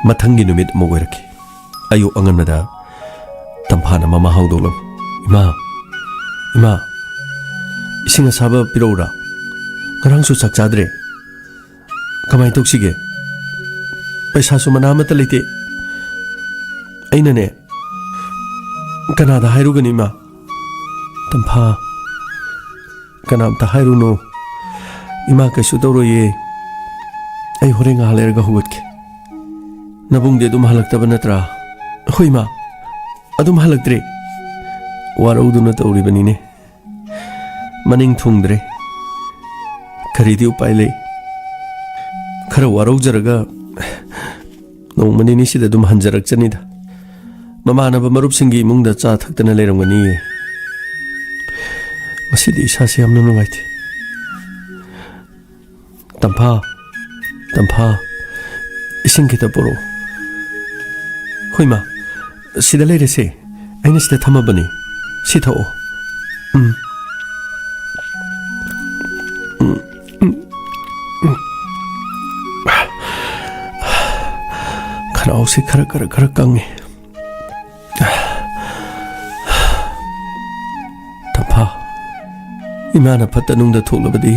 ꯃꯊꯪꯒꯤ ꯅꯨꯃꯤꯠ ꯑꯃ ꯑꯣꯏꯔꯛꯈꯤ꯫ ꯑꯌꯨꯛ ꯑꯉꯟꯕꯗ ꯇꯝꯐꯥꯅ ꯃꯃꯥ ꯍꯧꯗꯣꯛꯂꯝꯃꯤ꯫ "ꯏꯃꯥ, ꯏꯃꯥ, ꯏꯁꯤꯡ ꯑꯁꯥꯕ ꯄꯤꯔꯛꯎꯔꯥ? ꯉꯔꯥꯡꯁꯨ ꯆꯥꯛ ꯆꯥꯗ꯭ꯔꯦ꯫ ꯀꯃꯥꯏꯅ ꯇꯧꯁꯤꯒꯦ? ꯄꯩꯁꯥꯁꯨ ꯃꯅꯥ ꯑꯃꯠꯇ ꯂꯩꯇꯦ꯫ ꯑꯩꯅꯅꯦ, ꯀꯅꯥꯗ ꯍꯥꯏꯔꯨꯒꯅꯤ, ꯏꯃꯥ?" "ꯇꯝꯐꯥ, ꯀꯅꯥꯝꯇ ꯍꯥꯏꯔꯨꯅꯨ꯫ ꯏꯃꯥ ꯀꯩꯁꯨ ꯇꯧꯔꯣꯏꯌꯦ꯫ ꯑꯩ ꯍꯣꯔꯦꯟ ꯉꯥꯏꯍꯥꯛ ꯂꯩꯔꯒ ꯍꯧꯒꯠꯀꯦ꯫ ꯅꯕꯨꯡꯗꯤ ꯑꯗꯨꯝ ꯍꯜꯂꯛꯇꯕ ꯅꯠꯇ꯭ꯔꯥ?" "ꯍꯣꯏ, ꯏꯃꯥ, ꯑꯗꯨꯝ ꯍꯜꯂꯛꯇ꯭ꯔꯦ꯫ ꯋꯥꯔꯧꯗꯨꯅ ꯇꯧꯔꯤꯕꯅꯤꯅꯦ꯫ ꯃꯅꯤꯡ ꯊꯨꯡꯗ꯭ꯔꯦ꯫ ꯀꯔꯤꯗꯤ ꯎꯄꯥꯏ ꯂꯩ? ꯈꯔ ꯋꯥꯔꯧꯖꯔꯒ ꯅꯣꯡꯃ ꯅꯤꯅꯤꯁꯤꯗ ꯑꯗꯨꯝ ꯍꯟꯖꯔꯛꯆꯅꯤꯗ꯫ ꯃꯃꯥꯟꯅꯕ ꯃꯔꯨꯞꯁꯤꯡꯒꯤ ꯏꯃꯨꯡꯗ ꯆꯥ ꯊꯛꯇꯅ ꯂꯩꯔꯝꯒꯅꯤꯌꯦ꯫ ꯉꯁꯤꯗꯤ ꯏꯁꯥꯁꯦ ꯌꯥꯝꯅ ꯅꯨꯡꯉꯥꯏꯇꯦ꯫ ꯇꯝꯐꯥ, ꯇꯝꯐꯥ, ꯏꯁꯤꯡ ꯈꯤꯇ ꯄꯨꯔꯛꯑꯣ꯫" "ꯍꯣꯏ, ꯃꯥ, ꯁꯤꯗ ꯂꯩꯔꯦꯁꯦ꯫ ꯑꯩꯅ ꯁꯤꯗ ꯊꯝꯃꯕꯅꯤ꯫ ꯁꯤ ꯊꯛꯑꯣ꯫" ꯎꯝ꯫ ꯎꯝ, ꯎꯝ, ꯎꯝ꯫ ꯈꯅꯥꯎꯁꯤ ꯈꯔ, ꯈꯔ, ꯈꯔ ꯀꯪꯉꯤ꯫ "ꯇꯝꯐꯥ, ꯏꯃꯥꯅ ꯐꯠꯇ ꯅꯨꯡꯗ ꯊꯣꯛꯂꯕꯗꯤ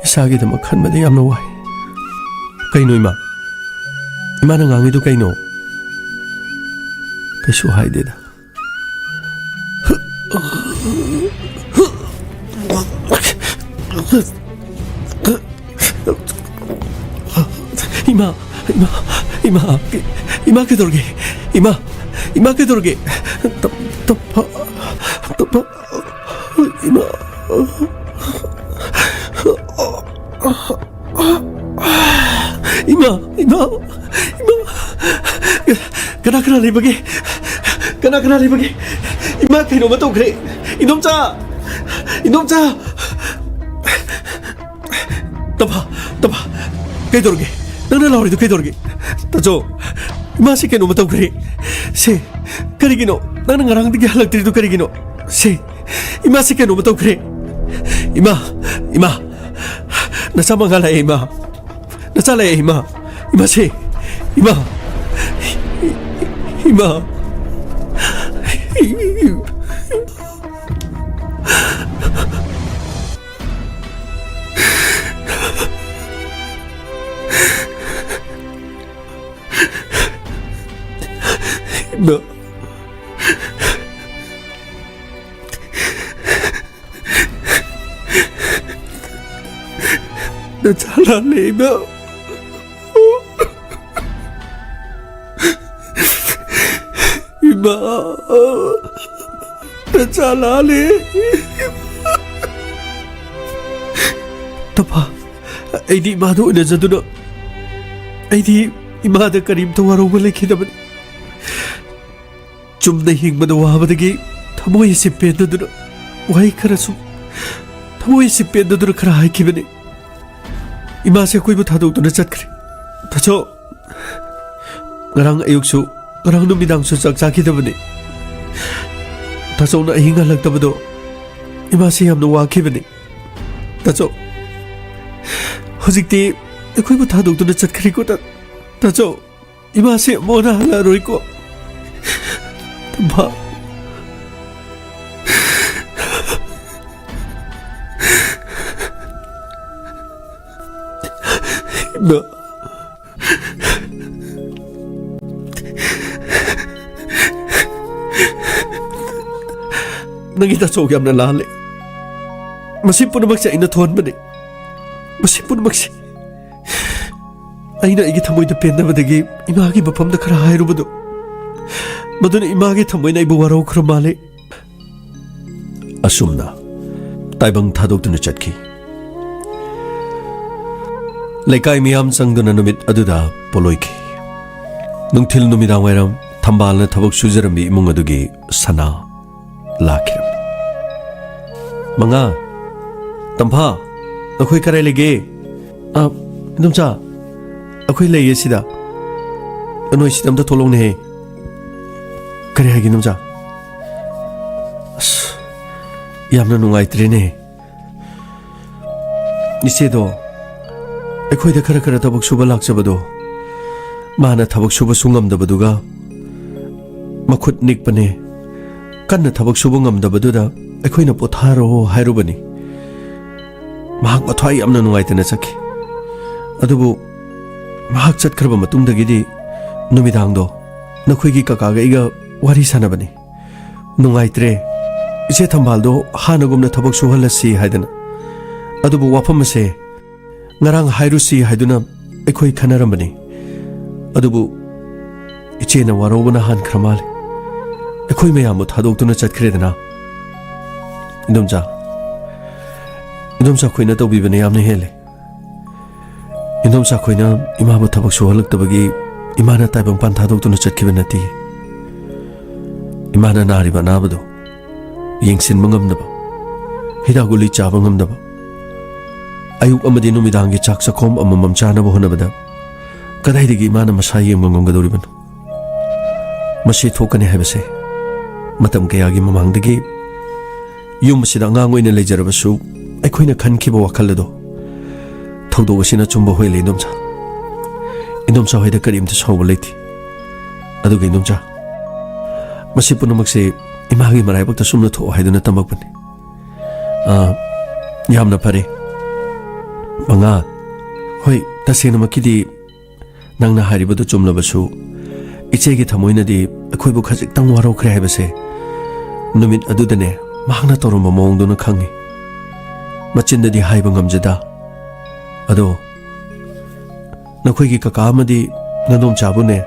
ꯏꯁꯥꯒꯤꯗꯃꯛ ꯈꯟꯕꯗ ꯌꯥꯝꯅ ꯋꯥꯏ꯫" "ꯀꯩꯅꯣ, ꯏꯃꯥ? ꯏꯃꯥꯅ ꯉꯥꯡꯉꯤꯗꯨ ꯀꯩꯅꯣ?" "ꯀꯩꯁꯨ ꯍꯥꯏꯗꯦꯗ꯫" "ꯏꯃꯥ, ꯏꯃꯥ, ꯏꯃꯥ, ꯏꯃꯥ ꯀꯩꯗꯧꯔꯒꯦ? ꯏꯃꯥ, ꯏꯃꯥ ꯀꯩꯗꯧꯔꯒꯦ? ꯇꯞ-, ꯇꯞ-, ꯇꯞ-, ꯏꯃꯥ, ꯏꯃꯥ, ꯏꯃꯥ, ꯏꯃꯥ, ꯀꯅꯥ ꯀꯅꯥ ꯂꯩꯕꯒꯦ? ꯀꯅꯥ ꯀꯅꯥ ꯂꯩꯕꯒꯦ? ꯏꯃꯥ, ꯀꯩꯅꯣꯝꯃ ꯇꯧꯈ꯭ꯔꯦ꯫ ꯏꯟꯗꯣꯝꯆꯥ! ꯏꯟꯗꯣꯝꯆꯥ!" "ꯇꯝꯐꯥ, ꯇꯝꯐꯥ, ꯀꯩꯗꯧꯔꯒꯦ? ꯅꯪꯅ ꯂꯥꯎꯔꯤꯗꯨ ꯀꯩꯗꯧꯔꯒꯦ?" "ꯇꯥꯖꯧ, ꯏꯃꯥꯁꯤ ꯀꯩꯅꯣꯝꯃ ꯇꯧꯈ꯭ꯔꯦ꯫ ꯁꯦ, ꯀꯔꯤꯒꯤꯅꯣ? ꯅꯪꯅ ꯉꯔꯥꯡꯗꯒꯤ ꯍꯜꯂꯛꯇ꯭ꯔꯤꯗꯨ ꯀꯔꯤꯒꯤꯅꯣ? ꯁꯦ, ꯏꯃꯥꯁꯤ ꯀꯩꯅꯣꯝꯃ ꯇꯧꯈ꯭ꯔꯦ꯫ ꯏꯃꯥ, ꯏꯃꯥ, ꯅꯆꯥ ꯃꯉꯥ ꯂꯥꯛꯑꯦ, ꯏꯃꯥ꯫ ꯅꯆꯥ ꯂꯩ, ꯏꯃꯥ꯫ ꯏꯃꯥꯁꯦ꯫ ꯏꯃꯥ꯫ ꯏꯃꯥ꯫ ꯏꯃꯥ꯫ ꯅꯆꯥ ꯂꯥꯜꯂꯦ, ꯏꯃꯥ꯫ ꯏꯃꯥ꯫ ꯅꯆꯥ ꯂꯥꯜꯂꯦ꯫ ꯇꯝꯐꯥ, ꯑꯩꯗꯤ ꯏꯃꯥꯗ ꯎꯅꯖꯗꯨꯅ, ꯑꯩꯗꯤ ꯏꯃꯥꯗ ꯀꯔꯤꯝꯇ ꯋꯥꯔꯧꯕ ꯂꯩꯈꯤꯗꯕꯅꯤ꯫ ꯆꯨꯝꯅ ꯍꯤꯡꯕꯗ ꯋꯥꯕꯗꯒꯤ ꯊꯃꯣꯏ ꯑꯁꯤ ꯄꯦꯟꯗꯗꯨꯅ, ꯋꯥꯍꯩ ꯈꯔ ꯁꯨꯝ, ꯊꯃꯣꯏ ꯑꯁꯤ ꯄꯦꯟꯗꯗꯨꯅ ꯈꯔ ꯍꯥꯏꯈꯤꯕꯅꯤ꯫ ꯏꯃꯥꯁꯦ ꯑꯩꯈꯣꯏꯕꯨ ꯊꯥꯗꯣꯛꯇꯨꯅ ꯆꯠꯈ꯭ꯔꯦ꯫ ꯇꯥꯆꯧ, ꯉꯔꯥꯡ ꯑꯌꯨꯛꯁꯨ, ꯉꯔꯥꯡ ꯅꯨꯃꯤꯗꯥꯡꯁꯨ ꯆꯥꯛ ꯆꯥꯈꯤꯗꯕꯅꯤ꯫ ꯇꯥꯆꯧꯅ ꯑꯍꯤꯡ ꯍꯜꯂꯛꯇꯕꯗꯣ ꯏꯃꯥꯁꯦ ꯌꯥꯝꯅ ꯋꯥꯈꯤꯕꯅꯤ꯫ ꯇꯥꯆꯧ, ꯍꯧꯖꯤꯛꯇꯤ ꯑꯩꯈꯣꯏꯕꯨ ꯊꯥꯗꯣꯛꯇꯨꯅ ꯆꯠꯈ꯭ꯔꯦꯀꯣ, ꯇꯥ-, ꯇꯥꯆꯧ꯫ ꯏꯃꯥꯁꯦ ꯑꯃꯨꯛ ꯍꯟꯅ ꯍꯜꯂꯛꯑꯔꯣꯏꯀꯣ꯫ ꯇꯝꯐꯥ꯫ ꯏꯃꯥ꯫ ꯅꯪꯒꯤ ꯇꯥꯆꯧ ꯌꯥꯝꯅ ꯂꯥꯜꯂꯦ꯫ ꯃꯁꯤ ꯄꯨꯝꯅꯃꯛꯁꯦ ꯑꯩꯅ ꯊꯣꯛꯍꯟꯕꯅꯤ꯫ ꯃꯁꯤ ꯄꯨꯝꯅꯃꯛꯁꯦ꯫ ꯑꯩꯅ ꯑꯩꯒꯤ ꯊꯃꯣꯏꯗ ꯄꯦꯟꯗꯕꯗꯒꯤ ꯏꯃꯥꯒꯤ ꯃꯐꯝꯗ ꯈꯔ ꯍꯥꯏꯔꯨꯕꯗꯣ, ꯃꯗꯨꯅ ꯏꯃꯥꯒꯤ ꯊꯃꯣꯏꯅ ꯑꯩꯕꯨ ꯋꯥꯔꯧꯈ꯭ꯔ ꯃꯥꯜꯂꯦ꯫ ꯑꯁꯨꯝꯅ ꯇꯥꯏꯕꯪ ꯊꯥꯗꯣꯛꯇꯨꯅ ꯆꯠꯈꯤ꯫ ꯂꯩꯀꯥꯏ ꯃꯤꯌꯥꯝ ꯆꯪꯗꯨꯅ ꯅꯨꯃꯤꯠ ꯑꯗꯨꯗ ꯄꯣꯂꯣꯏꯈꯤ꯫ ꯅꯨꯡꯊꯤꯜ ꯅꯨꯃꯤꯗꯥꯡ ꯋꯥꯏꯔꯝ ꯊꯝꯕꯥꯜꯅ ꯊꯕꯛ ꯁꯨꯖꯔꯝꯕꯤ ꯏꯃꯨꯡ ꯑꯗꯨꯒꯤ ꯁꯅꯥ ꯂꯥꯛꯈꯤꯔꯝꯃꯤ꯫ "ꯃꯉꯥ, ꯇꯝꯐꯥ, ꯅꯈꯣꯏ ꯀꯗꯥꯏ ꯂꯩꯒꯦ?" "ꯑ, ꯏꯗꯣꯝꯆꯥ, ꯑꯩꯈꯣꯏ ꯂꯩꯌꯦ ꯁꯤꯗ꯫ ꯅꯣꯏ ꯁꯤꯗ ꯑꯝꯇ ꯊꯣꯛꯂꯛꯎꯅꯦꯍꯦ꯫" "ꯀꯔꯤ ꯍꯥꯏꯒꯦ, ꯏꯗꯣꯝꯆꯥ?" "ꯑꯁ, ꯌꯥꯝꯅ ꯅꯨꯡꯉꯥꯏꯇ꯭ꯔꯦꯅꯦ꯫ ꯏꯆꯦꯗꯣ ꯑꯩꯈꯣꯏꯗ ꯈꯔ ꯈꯔ ꯊꯕꯛ ꯁꯨꯕ ꯂꯥꯛꯆꯕꯗꯣ, ꯃꯥꯅ ꯊꯕꯛ ꯁꯨꯕꯁꯨ ꯉꯝꯗꯕꯗꯨꯒ, ꯃꯈꯨꯠ ꯅꯤꯛꯄꯅꯦ, ꯀꯟꯅ ꯊꯕꯛ ꯁꯨꯕ ꯉꯝꯗꯕꯗꯨꯗ ꯑꯩꯈꯣꯏꯅ "ꯄꯣꯊꯥꯔꯣ" ꯍꯥꯏꯔꯨꯕꯅꯤ꯫ ꯃꯍꯥꯛ ꯃꯊ꯭ꯋꯥꯏ ꯌꯥꯝꯅ ꯅꯨꯡꯉꯥꯏꯇꯅ ꯆꯠꯈꯤ꯫ ꯑꯗꯨꯕꯨ ꯃꯍꯥꯛ ꯆꯠꯈ꯭ꯔꯕ ꯃꯇꯨꯡꯗꯒꯤꯗꯤ ꯅꯨꯃꯤꯗꯥꯡꯗꯣ ꯅꯈꯣꯏꯒꯤ ꯀꯀꯥꯒ ꯑꯩꯒ ꯋꯥꯔꯤ ꯁꯥꯟꯅꯕꯅꯤ꯫ "ꯅꯨꯡꯉꯥꯏꯇ꯭ꯔꯦ, ꯏꯆꯦ ꯊꯝꯕꯥꯜꯗꯣ ꯍꯥꯟꯅꯒꯨꯝꯅ ꯊꯕꯛ ꯁꯨꯍꯜꯂꯁꯤ" ꯍꯥꯏꯗꯅ꯫ ꯑꯗꯨꯕꯨ ꯋꯥꯐꯝ ꯑꯁꯦ ꯉꯔꯥꯡ ꯍꯥꯏꯔꯨꯁꯤ ꯍꯥꯏꯗꯨꯅ ꯑꯩꯈꯣꯏ ꯈꯟꯅꯔꯝꯕꯅꯤ꯫ ꯑꯗꯨꯕꯨ ꯏꯆꯦꯅ ꯋꯥꯔꯧꯕꯅ ꯍꯥꯟꯈ꯭ꯔ ꯃꯥꯜꯂꯦ꯫ ꯑꯩꯈꯣꯏ ꯃꯌꯥꯝꯕꯨ ꯊꯥꯗꯣꯛꯇꯨꯅ ꯆꯠꯈ꯭ꯔꯦꯗꯅ꯫ ꯏꯟꯗꯣꯝꯆꯥ, ꯏꯟꯗꯣꯝꯆꯥ ꯈꯣꯏꯅ ꯇꯧꯕꯤꯕꯅ ꯌꯥꯝꯅ ꯍꯦꯜꯂꯦ꯫ ꯏꯟꯗꯣꯝꯆꯥ ꯈꯣꯏꯅ ꯏꯃꯥꯕꯨ ꯊꯕꯛ ꯁꯨꯍꯜꯂꯛꯇꯕꯒꯤ ꯏꯃꯥꯅ ꯇꯥꯏꯕꯪꯄꯥꯟ ꯊꯥꯗꯣꯛꯇꯨꯅ ꯆꯠꯈꯤꯕ ꯅꯠꯇꯦ꯫ ꯏꯃꯥꯅ ꯅꯥꯔꯤꯕ ꯑꯅꯥꯕꯗꯣ ꯌꯦꯡꯁꯤꯟꯕ ꯉꯝꯗꯕ, ꯍꯤꯗꯥꯛ ꯒꯨꯂꯤ ꯆꯥꯕ ꯉꯝꯗꯕ, ꯑꯌꯨꯛ ꯑꯃꯗꯤ ꯅꯨꯃꯤꯗꯥꯡꯒꯤ ꯆꯥꯛ ꯆꯥꯛꯈꯣꯝ ꯑꯃꯃꯝ ꯆꯥꯅꯕ ꯍꯣꯠꯅꯕꯗ ꯀꯗꯥꯏꯗꯒꯤ ꯏꯃꯥꯅ ꯃꯁꯥ ꯌꯦꯡꯕ ꯉꯝꯒꯗꯧꯔꯤꯕꯅꯣ? ꯃꯁꯤ ꯊꯣꯛꯀꯅꯤ ꯍꯥꯏꯕꯁꯦ ꯃꯇꯝ ꯀꯌꯥꯒꯤ ꯃꯃꯥꯡꯗꯒꯤ ꯌꯨꯝ ꯑꯁꯤꯗ ꯑꯉꯥꯡ ꯑꯣꯏꯅ ꯂꯩꯖꯔꯕꯁꯨ ꯑꯩꯈꯣꯏꯅ ꯈꯟꯈꯤꯕ ꯋꯥꯈꯜ ꯑꯗꯣ ꯊꯧꯗꯣꯛ ꯑꯁꯤꯅ ꯑꯆꯨꯝꯕ ꯑꯣꯏꯍꯜꯂꯦ, ꯏꯟꯗꯣꯝꯆꯥ꯫ ꯏꯟꯗꯣꯝꯆꯥ ꯍꯣꯏꯗ ꯀꯔꯤꯝꯇ ꯁꯥꯎꯕ ꯂꯩꯇꯦ꯫ ꯑꯗꯨꯒ ꯏꯟꯗꯣꯝꯆꯥ, ꯃꯁꯤ ꯄꯨꯝꯅꯃꯛꯁꯦ ꯏꯃꯥꯒꯤ ꯃꯔꯥꯏꯕꯛꯇ ꯁꯨꯝꯅ ꯊꯣꯛꯑꯣ ꯍꯥꯏꯗꯨꯅ ꯇꯝꯃꯛꯄꯅꯤ꯫ ꯑꯥ, ꯌꯥꯝꯅ ꯐꯔꯦ꯫ ꯃꯉꯥ, ꯍꯣꯏ, ꯇꯁꯦꯡꯅꯃꯛꯀꯤꯗꯤ ꯅꯪꯅ ꯍꯥꯏꯔꯤꯕꯗꯨ ꯆꯨꯝꯂꯕꯁꯨ, ꯏꯆꯦꯒꯤ ꯊꯃꯣꯏꯅꯗꯤ ꯑꯩꯈꯣꯏꯕꯨ ꯈꯖꯤꯛꯇꯪ ꯋꯥꯔꯧꯈ꯭ꯔꯦ ꯍꯥꯏꯕꯁꯦ ꯅꯨꯃꯤꯠ ꯑꯗꯨꯗꯅꯦ ꯃꯍꯥꯛꯅ ꯇꯧꯔꯝꯕ ꯃꯑꯣꯡꯗꯨꯅ ꯈꯪꯉꯤ꯫ ꯃꯆꯤꯟꯗꯗꯤ ꯍꯥꯏꯕ ꯉꯝꯖꯗ꯫ ꯑꯗꯣ ꯅꯈꯣꯏꯒꯤ ꯀꯀꯥ ꯑꯃꯗꯤ ꯅꯗꯣꯝꯆꯥꯕꯨꯅꯦ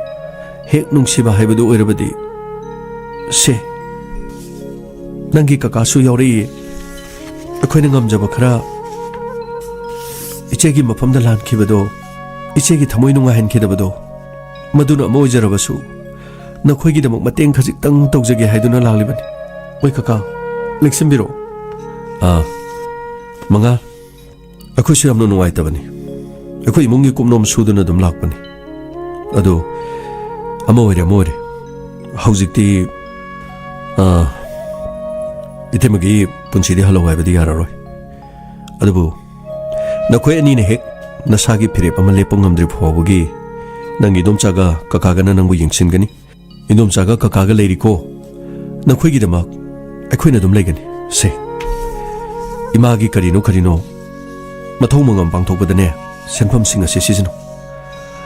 ꯍꯦꯛ ꯅꯨꯡꯁꯤꯕ ꯍꯥꯏꯕꯗꯨ ꯑꯣꯏꯔꯕꯗꯤ, ꯁꯦ, ꯅꯪꯒꯤ ꯀꯀꯥꯁꯨ ꯌꯥꯎꯔꯛꯏ꯫ ꯑꯩꯈꯣꯏꯅ ꯉꯝꯖꯕ ꯈꯔ ꯏꯆꯦꯒꯤ ꯃꯐꯝꯗ ꯂꯥꯟꯈꯤꯕꯗꯣ, ꯏꯆꯦꯒꯤ ꯊꯃꯣꯏ ꯅꯨꯡꯉꯥꯏꯍꯟꯈꯤꯗꯕꯗꯣ, ꯃꯗꯨꯅ ꯑꯃ ꯑꯣꯏꯖꯔꯕꯁꯨ ꯅꯈꯣꯏꯒꯤꯗꯃꯛ ꯃꯇꯦꯡ ꯈꯖꯤꯛꯇꯪ ꯇꯧꯖꯒꯦ ꯍꯥꯏꯗꯨꯅ ꯂꯥꯛꯂꯤꯕꯅꯤ꯫ ꯃꯣꯏ ꯀꯀꯥ, ꯂꯦꯡꯁꯤꯟꯕꯤꯔꯣ꯫ ꯑꯥ, ꯃꯉꯥ, ꯑꯩꯈꯣꯏꯁꯨ ꯌꯥꯝꯅ ꯅꯨꯡꯉꯥꯏꯇꯕꯅꯤ꯫ ꯑꯩꯈꯣꯏ ꯏꯃꯨꯡꯒꯤ ꯀꯨꯞꯅꯣꯝ ꯁꯨꯗꯨꯅ ꯑꯗꯨꯝ ꯂꯥꯛꯄꯅꯤ꯫ ꯑꯗꯨ ꯑꯃ ꯑꯣꯏꯔꯦ, ꯑꯃ ꯑꯣꯏꯔꯦ꯫ ꯍꯧꯖꯤꯛꯇꯤ, ꯑꯥ, ꯏꯇꯩꯃꯒꯤ ꯄꯨꯟꯁꯤꯗꯤ ꯍꯜꯂꯧ ꯍꯥꯏꯕꯗꯤ ꯌꯥꯔꯔꯣꯏ꯫ ꯑꯗꯨꯕꯨ ꯅꯈꯣꯏ ꯑꯅꯤꯅ ꯍꯦꯛ ꯅꯁꯥꯒꯤ ꯐꯤꯔꯦꯞ ꯑꯃ ꯂꯦꯞꯄ ꯉꯝꯗ꯭ꯔꯤ ꯐꯥꯎꯕꯒꯤ ꯅꯪꯒꯤ ꯏꯗꯣꯝꯆꯥꯒ ꯀꯀꯥꯒꯅ ꯅꯪꯕꯨ ꯌꯦꯡꯁꯤꯟꯒꯅꯤ꯫ ꯏꯗꯣꯝꯆꯥꯒ ꯀꯀꯥꯒ ꯂꯩꯔꯤꯀꯣ, ꯅꯈꯣꯏꯒꯤꯗꯃꯛ ꯑꯩꯈꯣꯏꯅ ꯑꯗꯨꯝ ꯂꯩꯒꯅꯤ꯫ ꯁꯦ, ꯏꯃꯥꯒꯤ ꯀꯔꯤꯅꯣ ꯀꯔꯤꯅꯣ ꯃꯊꯧ ꯃꯉꯝ ꯄꯥꯡꯊꯣꯛꯄꯗꯅꯦ, ꯁꯦꯟꯐꯝꯁꯤꯡ ꯑꯁꯤ ꯁꯤꯖꯤꯟꯅꯧ꯫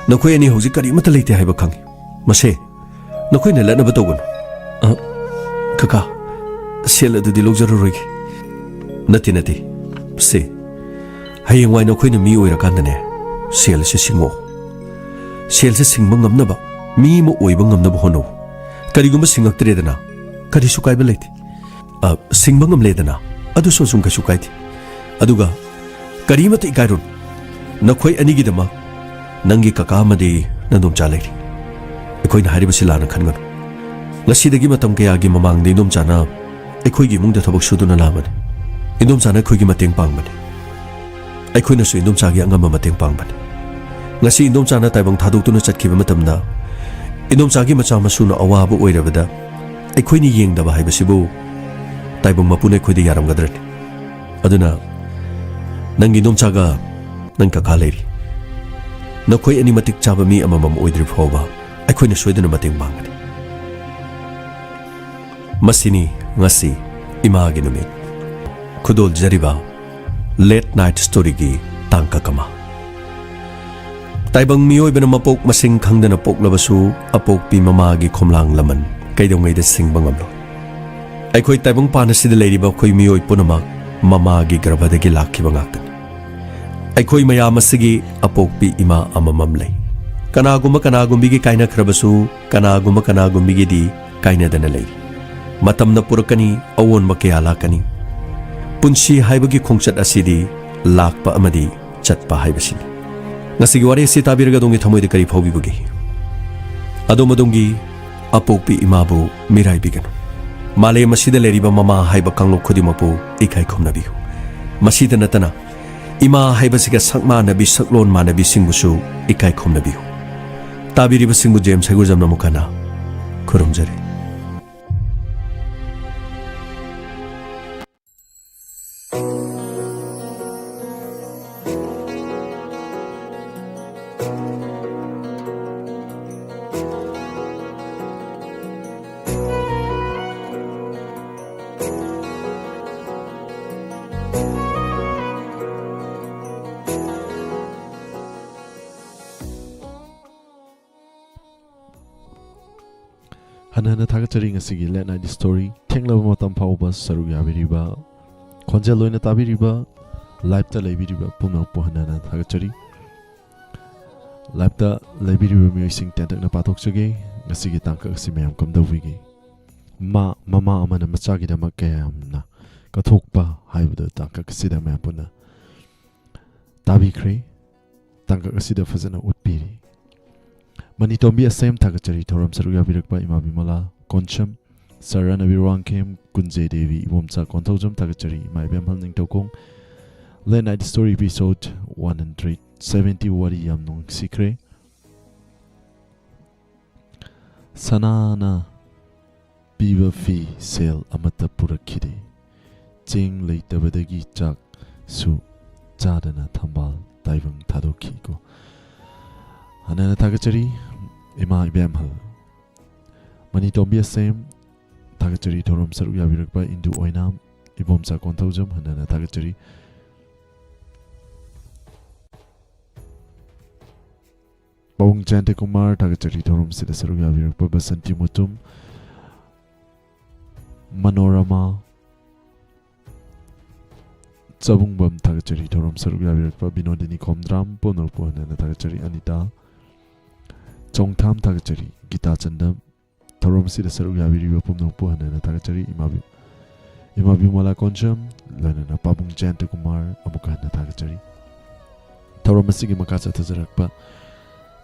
ꯅꯈꯣꯏ ꯑꯅꯤ ꯍꯧꯖꯤꯛ ꯀꯔꯤꯃꯠꯇ ꯂꯩꯇꯦ ꯍꯥꯏꯕ ꯈꯪꯏ꯫ ꯃꯁꯦ ꯅꯈꯣꯏꯅ ꯂꯠꯅꯕ ꯇꯧꯒꯅꯨ꯫ ꯑ, ꯀꯀꯥ, ꯁꯦꯜ ꯑꯗꯨꯗꯤ ꯂꯧꯖꯔꯔꯣꯏꯒꯦ꯫ ꯅꯠꯇꯦ, ꯅꯠꯇꯦ꯫ ꯁꯦ, ꯍꯌꯦꯡꯋꯥꯏ ꯅꯈꯣꯏꯅ ꯃꯤ ꯑꯣꯏꯔꯀꯥꯟꯗꯅꯦ, ꯁꯦꯜ ꯑꯁꯤ ꯁꯤꯡꯉꯣ꯫ ꯁꯦꯜꯁꯦ ꯁꯤꯡꯕ ꯉꯝꯅꯕ, ꯃꯤ ꯑꯃ ꯑꯣꯏꯕ ꯉꯝꯅꯕ ꯍꯣꯠꯅꯧ꯫ ꯀꯔꯤꯒꯨꯝꯕ ꯁꯤꯡꯉꯛꯇ꯭ꯔꯦꯗꯅ, ꯀꯔꯤꯁꯨ ꯀꯥꯏꯕ ꯂꯩꯇꯦ꯫ ꯑ, ꯁꯤꯡꯕ ꯉꯝꯂꯦꯗꯅ, ꯑꯗꯨꯁꯨ ꯑꯁꯨꯝ ꯀꯩꯁꯨ ꯀꯥꯏꯗꯦ꯫ ꯑꯗꯨꯒ ꯀꯔꯤꯃꯠꯇ ꯏꯀꯥꯏꯔꯨꯅꯨ꯫ ꯅꯈꯣꯏ ꯑꯅꯤꯒꯤꯗꯃꯛ ꯅꯪꯒꯤ ꯀꯀꯥ ꯑꯃꯗꯤ ꯅꯗꯣꯝꯆꯥ ꯂꯩꯔꯤ꯫ ꯑꯩꯈꯣꯏꯅ ꯍꯥꯏꯔꯤꯕꯁꯤ ꯂꯥꯟꯅ ꯈꯟꯒꯅꯨ꯫ ꯉꯁꯤꯗꯒꯤ ꯃꯇꯝ ꯀꯌꯥꯒꯤ ꯃꯃꯥꯡꯗ ꯏꯗꯣꯝꯆꯥꯅ ꯑꯩꯈꯣꯏꯒꯤ ꯏꯃꯨꯡꯗ ꯊꯕꯛ ꯁꯨꯗꯨꯅ ꯂꯥꯛꯑꯕꯅꯤ꯫ ꯏꯗꯣꯝꯆꯥꯅ ꯑꯩꯈꯣꯏꯒꯤ ꯃꯇꯦꯡ ꯄꯥꯡꯕꯅꯤ꯫ ꯑꯩꯈꯣꯏꯅꯁꯨ ꯏꯗꯣꯝꯆꯥꯒꯤ ꯑꯉꯝꯕ ꯃꯇꯦꯡ ꯄꯥꯡꯕꯅꯤ꯫ ꯉꯁꯤ ꯏꯗꯣꯝꯆꯥꯅ ꯇꯥꯏꯕꯪ ꯊꯥꯗꯣꯛꯇꯨꯅ ꯆꯠꯈꯤꯕ ꯃꯇꯝꯗ, ꯏꯗꯣꯝꯆꯥꯒꯤ ꯃꯆꯥ ꯃꯁꯨꯅ ꯑꯋꯥꯕ ꯑꯣꯏꯔꯕꯗ ꯑꯩꯈꯣꯏꯅ ꯌꯦꯡꯗꯕ ꯍꯥꯏꯕꯁꯤꯕꯨ ꯇꯥꯏꯕꯪ ꯃꯄꯨꯅ ꯑꯩꯈꯣꯏꯗ ꯌꯥꯔꯝꯒꯗ꯭ꯔꯅꯤ? ꯑꯗꯨꯅ ꯅꯪꯒꯤ ꯏꯗꯣꯝꯆꯥꯒ ꯅꯪ ꯀꯀꯥ ꯂꯩꯔꯤ꯫ ꯅꯈꯣꯏ ꯑꯅꯤ ꯃꯇꯤꯛ ꯆꯥꯕ ꯃꯤ ꯑꯃꯃꯝ ꯑꯣꯏꯗ꯭ꯔꯤ ꯐꯥꯎꯕ ꯑꯩꯈꯣꯏꯅ ꯁꯣꯏꯗꯅ ꯃꯇꯦꯡ ꯄꯥꯡꯒꯅꯤ꯫ ꯃꯁꯤꯅꯤ ꯉꯁꯤ ꯏꯃꯥꯒꯤ ꯅꯨꯃꯤꯠ꯫ ꯈꯨꯗꯣꯜꯖꯔꯤꯕ ꯂꯦꯠ ꯅꯥꯏꯠ ꯁ꯭ꯇꯣꯔꯤꯒꯤ ꯇꯥꯡꯀꯛ ꯑꯃ꯫ ꯇꯥꯏꯕꯪ ꯃꯤꯑꯣꯏꯕꯅ ꯃꯄꯣꯛ ꯃꯁꯤꯡ ꯈꯪꯗꯅ ꯄꯣꯛꯂꯕꯁꯨ, ꯑꯄꯣꯛꯄꯤ ꯃꯃꯥꯒꯤ ꯈꯣꯝꯂꯥꯡ ꯂꯃꯟ ꯀꯩꯗꯧꯉꯩꯗ ꯁꯤꯡꯕ ꯉꯝꯂꯣꯏ꯫ ꯑꯩꯈꯣꯏ ꯇꯥꯏꯕꯪ ꯄꯥꯟ ꯑꯁꯤꯗ ꯂꯩꯔꯤꯕ ꯑꯩꯈꯣꯏ ꯃꯤꯑꯣꯏ ꯄꯨꯝꯅꯃꯛ ꯃꯃꯥꯒꯤ ꯒꯔꯚꯗꯒꯤ ꯂꯥꯛꯈꯤꯕ ꯉꯥꯛꯇꯅꯤ꯫ ꯑꯩꯈꯣꯏ ꯃꯌꯥꯝ ꯑꯁꯤꯒꯤ ꯑꯄꯣꯛꯄꯤ ꯏꯃꯥ ꯑꯃꯃꯝ ꯂꯩ꯫ ꯀꯅꯥꯒꯨꯝꯕ ꯀꯅꯥꯒꯨꯝꯕꯤꯒꯤ ꯀꯥꯏꯅꯈ꯭ꯔꯕꯁꯨ, ꯀꯅꯥꯒꯨꯝꯕ ꯀꯅꯥꯒꯨꯝꯕꯤꯒꯤꯗꯤ ꯀꯥꯏꯅꯗꯅ ꯂꯩꯔꯤ꯫ ꯃꯇꯝꯅ ꯄꯨꯔꯛꯀꯅꯤ, ꯑꯑꯣꯟꯕ ꯀꯌꯥ ꯂꯥꯛꯀꯅꯤ꯫ ꯄꯨꯟꯁꯤ ꯍꯥꯏꯕꯒꯤ ꯈꯣꯡꯆꯠ ꯑꯁꯤꯗꯤ ꯂꯥꯛꯄ ꯑꯃꯗꯤ ꯆꯠꯄ ꯍꯥꯏꯕꯁꯤꯅꯤ꯫ ꯉꯁꯤꯒꯤ ꯋꯥꯔꯤ ꯑꯁꯤ ꯇꯥꯕꯤꯔꯒ ꯑꯗꯣꯝꯒꯤ ꯊꯃꯣꯏꯗ ꯀꯔꯤ ꯐꯥꯎꯕꯤꯕꯒꯦ? ꯑꯗꯣꯝ ꯑꯗꯣꯝꯒꯤ ꯑꯄꯣꯛꯄꯤ ꯏꯃꯥꯕꯨ ꯃꯤꯔꯥꯏꯕꯤꯒꯅꯨ꯫ ꯃꯥꯂꯦꯝ ꯑꯁꯤꯗ ꯂꯩꯔꯤꯕ ꯃꯃꯥ ꯍꯥꯏꯕ ꯀꯥꯡꯂꯨꯞ ꯈꯨꯗꯤꯡꯃꯛꯄꯨ ꯏꯀꯥꯏ ꯈꯨꯝꯅꯕꯤꯌꯨ꯫ ꯃꯁꯤꯗ ꯅꯠꯇꯅ ꯏꯃꯥ ꯍꯥꯏꯕꯁꯤꯒ ꯁꯛ ꯃꯥꯟꯅꯕꯤ, ꯁꯛꯂꯣꯟ ꯃꯥꯟꯅꯕꯤꯁꯤꯡꯕꯨꯁꯨ ꯏꯀꯥꯏ ꯈꯨꯝꯅꯕꯤꯌꯨ꯫ ꯇꯥꯕꯤꯔꯤꯕꯁꯤꯡꯕꯨ ꯖꯦꯝꯁ ꯍꯩꯒꯨꯔꯖꯝꯅ ꯑꯃꯨꯛ ꯍꯟꯅ ꯈꯨꯔꯨꯝꯖꯔꯤ꯫ ꯍꯟꯅ ꯍꯟꯅ ꯊꯥꯒꯠꯆꯔꯤ ꯉꯁꯤꯒꯤ Late Night Story ꯊꯦꯡꯂꯕ ꯃꯇꯝ ꯐꯥꯎꯕ ꯁꯔꯨꯛ ꯌꯥꯕꯤꯔꯤꯕ, ꯈꯣꯟꯖꯦꯜ ꯑꯣꯏꯅ ꯇꯥꯕꯤꯔꯤꯕ, live-ꯇ ꯂꯩꯕꯤꯔꯤꯕ ꯄꯨꯝꯅꯃꯛꯄꯨ ꯍꯟꯅ ꯍꯟꯅ ꯊꯥꯒꯠꯆꯔꯤ꯫ Live-ꯇ ꯂꯩꯕꯤꯔꯤꯕ ꯃꯤꯑꯣꯏꯁꯤꯡ ꯇꯦꯟꯇꯛꯅ ꯄꯥꯊꯣꯛꯆꯒꯦ꯫ ꯉꯁꯤꯒꯤ ꯇꯥꯡꯀꯛ ꯑꯁꯤ ꯃꯌꯥꯝ ꯀꯝꯗꯧꯕꯤꯒꯦ? ꯃꯥ, ꯃꯃꯥ ꯑꯃꯅ ꯃꯆꯥꯒꯤꯗꯃꯛ ꯀꯌꯥ ꯌꯥꯝꯅ ꯀꯠꯊꯣꯛꯄ ꯍꯥꯏꯕꯗꯨ ꯇꯥꯡꯀꯛ ꯑꯁꯤꯗ ꯃꯌꯥꯝ ꯄꯨꯟꯅ ꯇꯥꯕꯤꯈ꯭ꯔꯦ꯫ ꯇꯥꯡꯀꯛ ꯑꯁꯤꯗ ꯐꯖꯅ ꯎꯠꯄꯤꯔꯤ꯫ ꯃꯅꯤꯇꯣꯝꯕꯤ ꯑꯁꯦꯝ ꯊꯥꯒꯠꯆꯔꯤ, ꯊꯧꯔꯝ ꯁꯔꯨꯛ ꯌꯥꯕꯤꯔꯛꯄ ꯏꯃꯥ ꯕꯤꯃꯂꯥ ꯀꯣꯟꯁꯝ, ꯁꯔ ꯔꯅꯕꯤꯔ ꯋꯥꯡꯈꯦꯝ, ꯀꯨꯟꯖꯩ ꯗꯦꯕꯤ, ꯏꯕꯣꯝꯆꯥ ꯀꯣꯟꯊꯧꯖꯝ ꯊꯥꯒꯠꯆꯔꯤ, ꯏꯃꯥ ꯏꯕꯦꯝꯍꯜ Ningthoukhong. Late Night Story episode one hundred seventy ꯋꯥꯔꯤ ꯌꯥꯝ ꯅꯨꯡꯁꯤꯈ꯭ꯔꯦ꯫ ꯁꯅꯥꯅ ꯄꯤꯕ ꯐꯤ ꯁꯦꯜ ꯑꯃꯠꯇ ꯄꯨꯔꯛꯈꯤꯗꯦ꯫ ꯆꯦꯡ ꯂꯩꯇꯕꯗꯒꯤ ꯆꯥꯛꯁꯨ ꯆꯥꯗꯅ ꯊꯝꯕꯥꯜ ꯇꯥꯏꯕꯪ ꯊꯥꯗꯣꯛꯈꯤꯀꯣ꯫ ꯍꯟꯅ ꯍꯟꯅ ꯊꯥꯒꯠꯆꯔꯤ ꯏꯃꯥ ꯏꯕꯦꯝꯍꯜ꯫ ꯃꯅꯤꯇꯣꯝꯕꯤ ꯑꯁꯦꯝ ꯊꯥꯒꯠꯆꯔꯤ, ꯊꯧꯔꯝ ꯁꯔꯨꯛ ꯌꯥꯕꯤꯔꯛꯄ ꯏꯟꯗꯨ ꯑꯣꯏꯅꯥꯝ, ꯏꯕꯣꯝꯆꯥ ꯀꯣꯟꯊꯧꯖꯝ ꯍꯟꯅ ꯍꯟꯅ ꯊꯥꯒꯠꯆꯔꯤ꯫ ꯄꯥꯕꯨꯡ ꯖꯌꯟꯇ ꯀꯨꯃꯥꯔ ꯊꯥꯒꯠꯆꯔꯤ, ꯊꯧꯔꯝꯁꯤꯗ ꯁꯔꯨꯛ ꯌꯥꯕꯤꯔꯛꯄ ꯕꯁꯟꯇꯤ ꯃꯨꯇꯨꯝ, ꯃꯅꯣꯔꯃꯥ ꯆꯕꯨꯡꯕꯝ ꯊꯥꯒꯠꯆꯔꯤ, ꯊꯧꯔꯝ ꯁꯔꯨꯛ ꯌꯥꯕꯤꯔꯛꯄ ꯕꯤꯅꯣꯗꯤꯅꯤ ꯈꯣꯝꯗ꯭ꯔꯥꯝ ꯄꯨꯝꯅꯃꯛꯄꯨ ꯍꯟꯅ ꯍꯟꯅ ꯊꯥꯒꯠꯆꯔꯤ꯫ ꯑꯅꯤꯇꯥ ꯆꯣꯡꯊꯥꯝ ꯊꯥꯒꯠꯆꯔꯤ, ꯒꯤꯇꯥ ꯆꯟꯗꯝ ꯊꯧꯔꯝ ꯑꯁꯤꯗ ꯁꯔꯨꯛ ꯌꯥꯕꯤꯔꯤꯕ ꯄꯨꯝꯅꯃꯛꯄꯨ ꯍꯟꯅ ꯍꯟꯅ ꯊꯥꯒꯠꯆꯔꯤ꯫ ꯏꯃꯥ ꯕꯤ-, ꯏꯃꯥ ꯕꯤꯃꯂꯥ ꯀꯣꯟꯁꯝ, ꯂꯣꯏꯅꯅ ꯄꯥꯕꯨꯡ ꯖꯌꯟꯇ ꯀꯨꯃꯥꯔ ꯑꯃꯨꯛꯀ ꯍꯟꯅ ꯊꯥꯒꯠꯆꯔꯤ꯫ ꯊꯧꯔꯝ ꯑꯁꯤꯒꯤ ꯃꯈꯥ ꯆꯠꯊꯖꯔꯛꯄ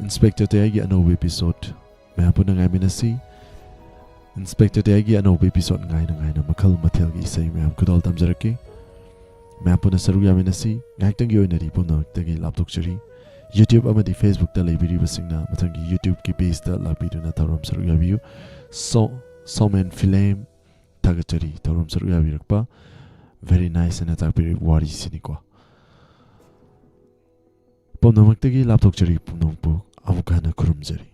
ꯏꯟꯁꯄꯦꯛꯇꯔ ꯇꯌꯥꯏꯒꯤ ꯑꯅꯧꯕ episode ꯃꯌꯥꯝ ꯄꯨꯟꯅ ꯉꯥꯏꯃꯤꯟꯅꯁꯤ꯫ ꯏꯟꯁꯄꯦꯛꯇꯔ ꯇꯌꯥꯏꯒꯤ ꯑꯅꯧꯕ episode ꯉꯥꯏꯅ ꯉꯥꯏꯅ ꯃꯈꯜ ꯃꯊꯦꯜꯒꯤ ꯏꯁꯩ ꯃꯌꯥꯝ ꯈꯨꯗꯣꯜ ꯇꯝꯖꯔꯛꯀꯦ꯫ ꯃꯌꯥꯝ ꯄꯨꯟꯅ ꯁꯔꯨꯛ ꯌꯥꯃꯤꯟꯅꯁꯤ꯫ ꯉꯥꯏꯍꯥꯛꯇꯪꯒꯤ ꯑꯣꯏꯅꯗꯤ ꯄꯨꯝꯅꯃꯛꯇꯒꯤ ꯂꯥꯞꯊꯣꯛꯆꯔꯤ꯫ YouTube ꯑꯃꯗꯤ Facebook-ꯇ ꯂꯩꯕꯤꯔꯤꯕꯁꯤꯡꯅ ꯃꯊꯪꯒꯤ YouTube-ꯀꯤ page-ꯇ ꯂꯥꯛꯄꯤꯗꯨꯅ ꯊꯧꯔꯝ ꯁꯔꯨꯛ ꯌꯥꯕꯤꯌꯨ꯫ So, Somen Film ꯊꯥꯒꯠꯆꯔꯤ ꯊꯧꯔꯝ ꯁꯔꯨꯛ ꯌꯥꯕꯤꯔꯛꯄ꯫ Very nice ꯍꯥꯏꯅ ꯇꯥꯛꯄꯤꯔꯤꯕ ꯋꯥꯔꯤꯁꯤꯅꯤꯀꯣ꯫ ꯄꯨꯝꯅꯃꯛꯇꯒꯤ ꯂꯥꯞꯊꯣꯛꯆꯔꯤ, ꯄꯨꯝꯅꯃꯛꯄꯨ ꯑꯃꯨꯛꯀ ꯍꯟꯅ ꯈꯨꯔꯨꯝꯖꯔꯤ꯫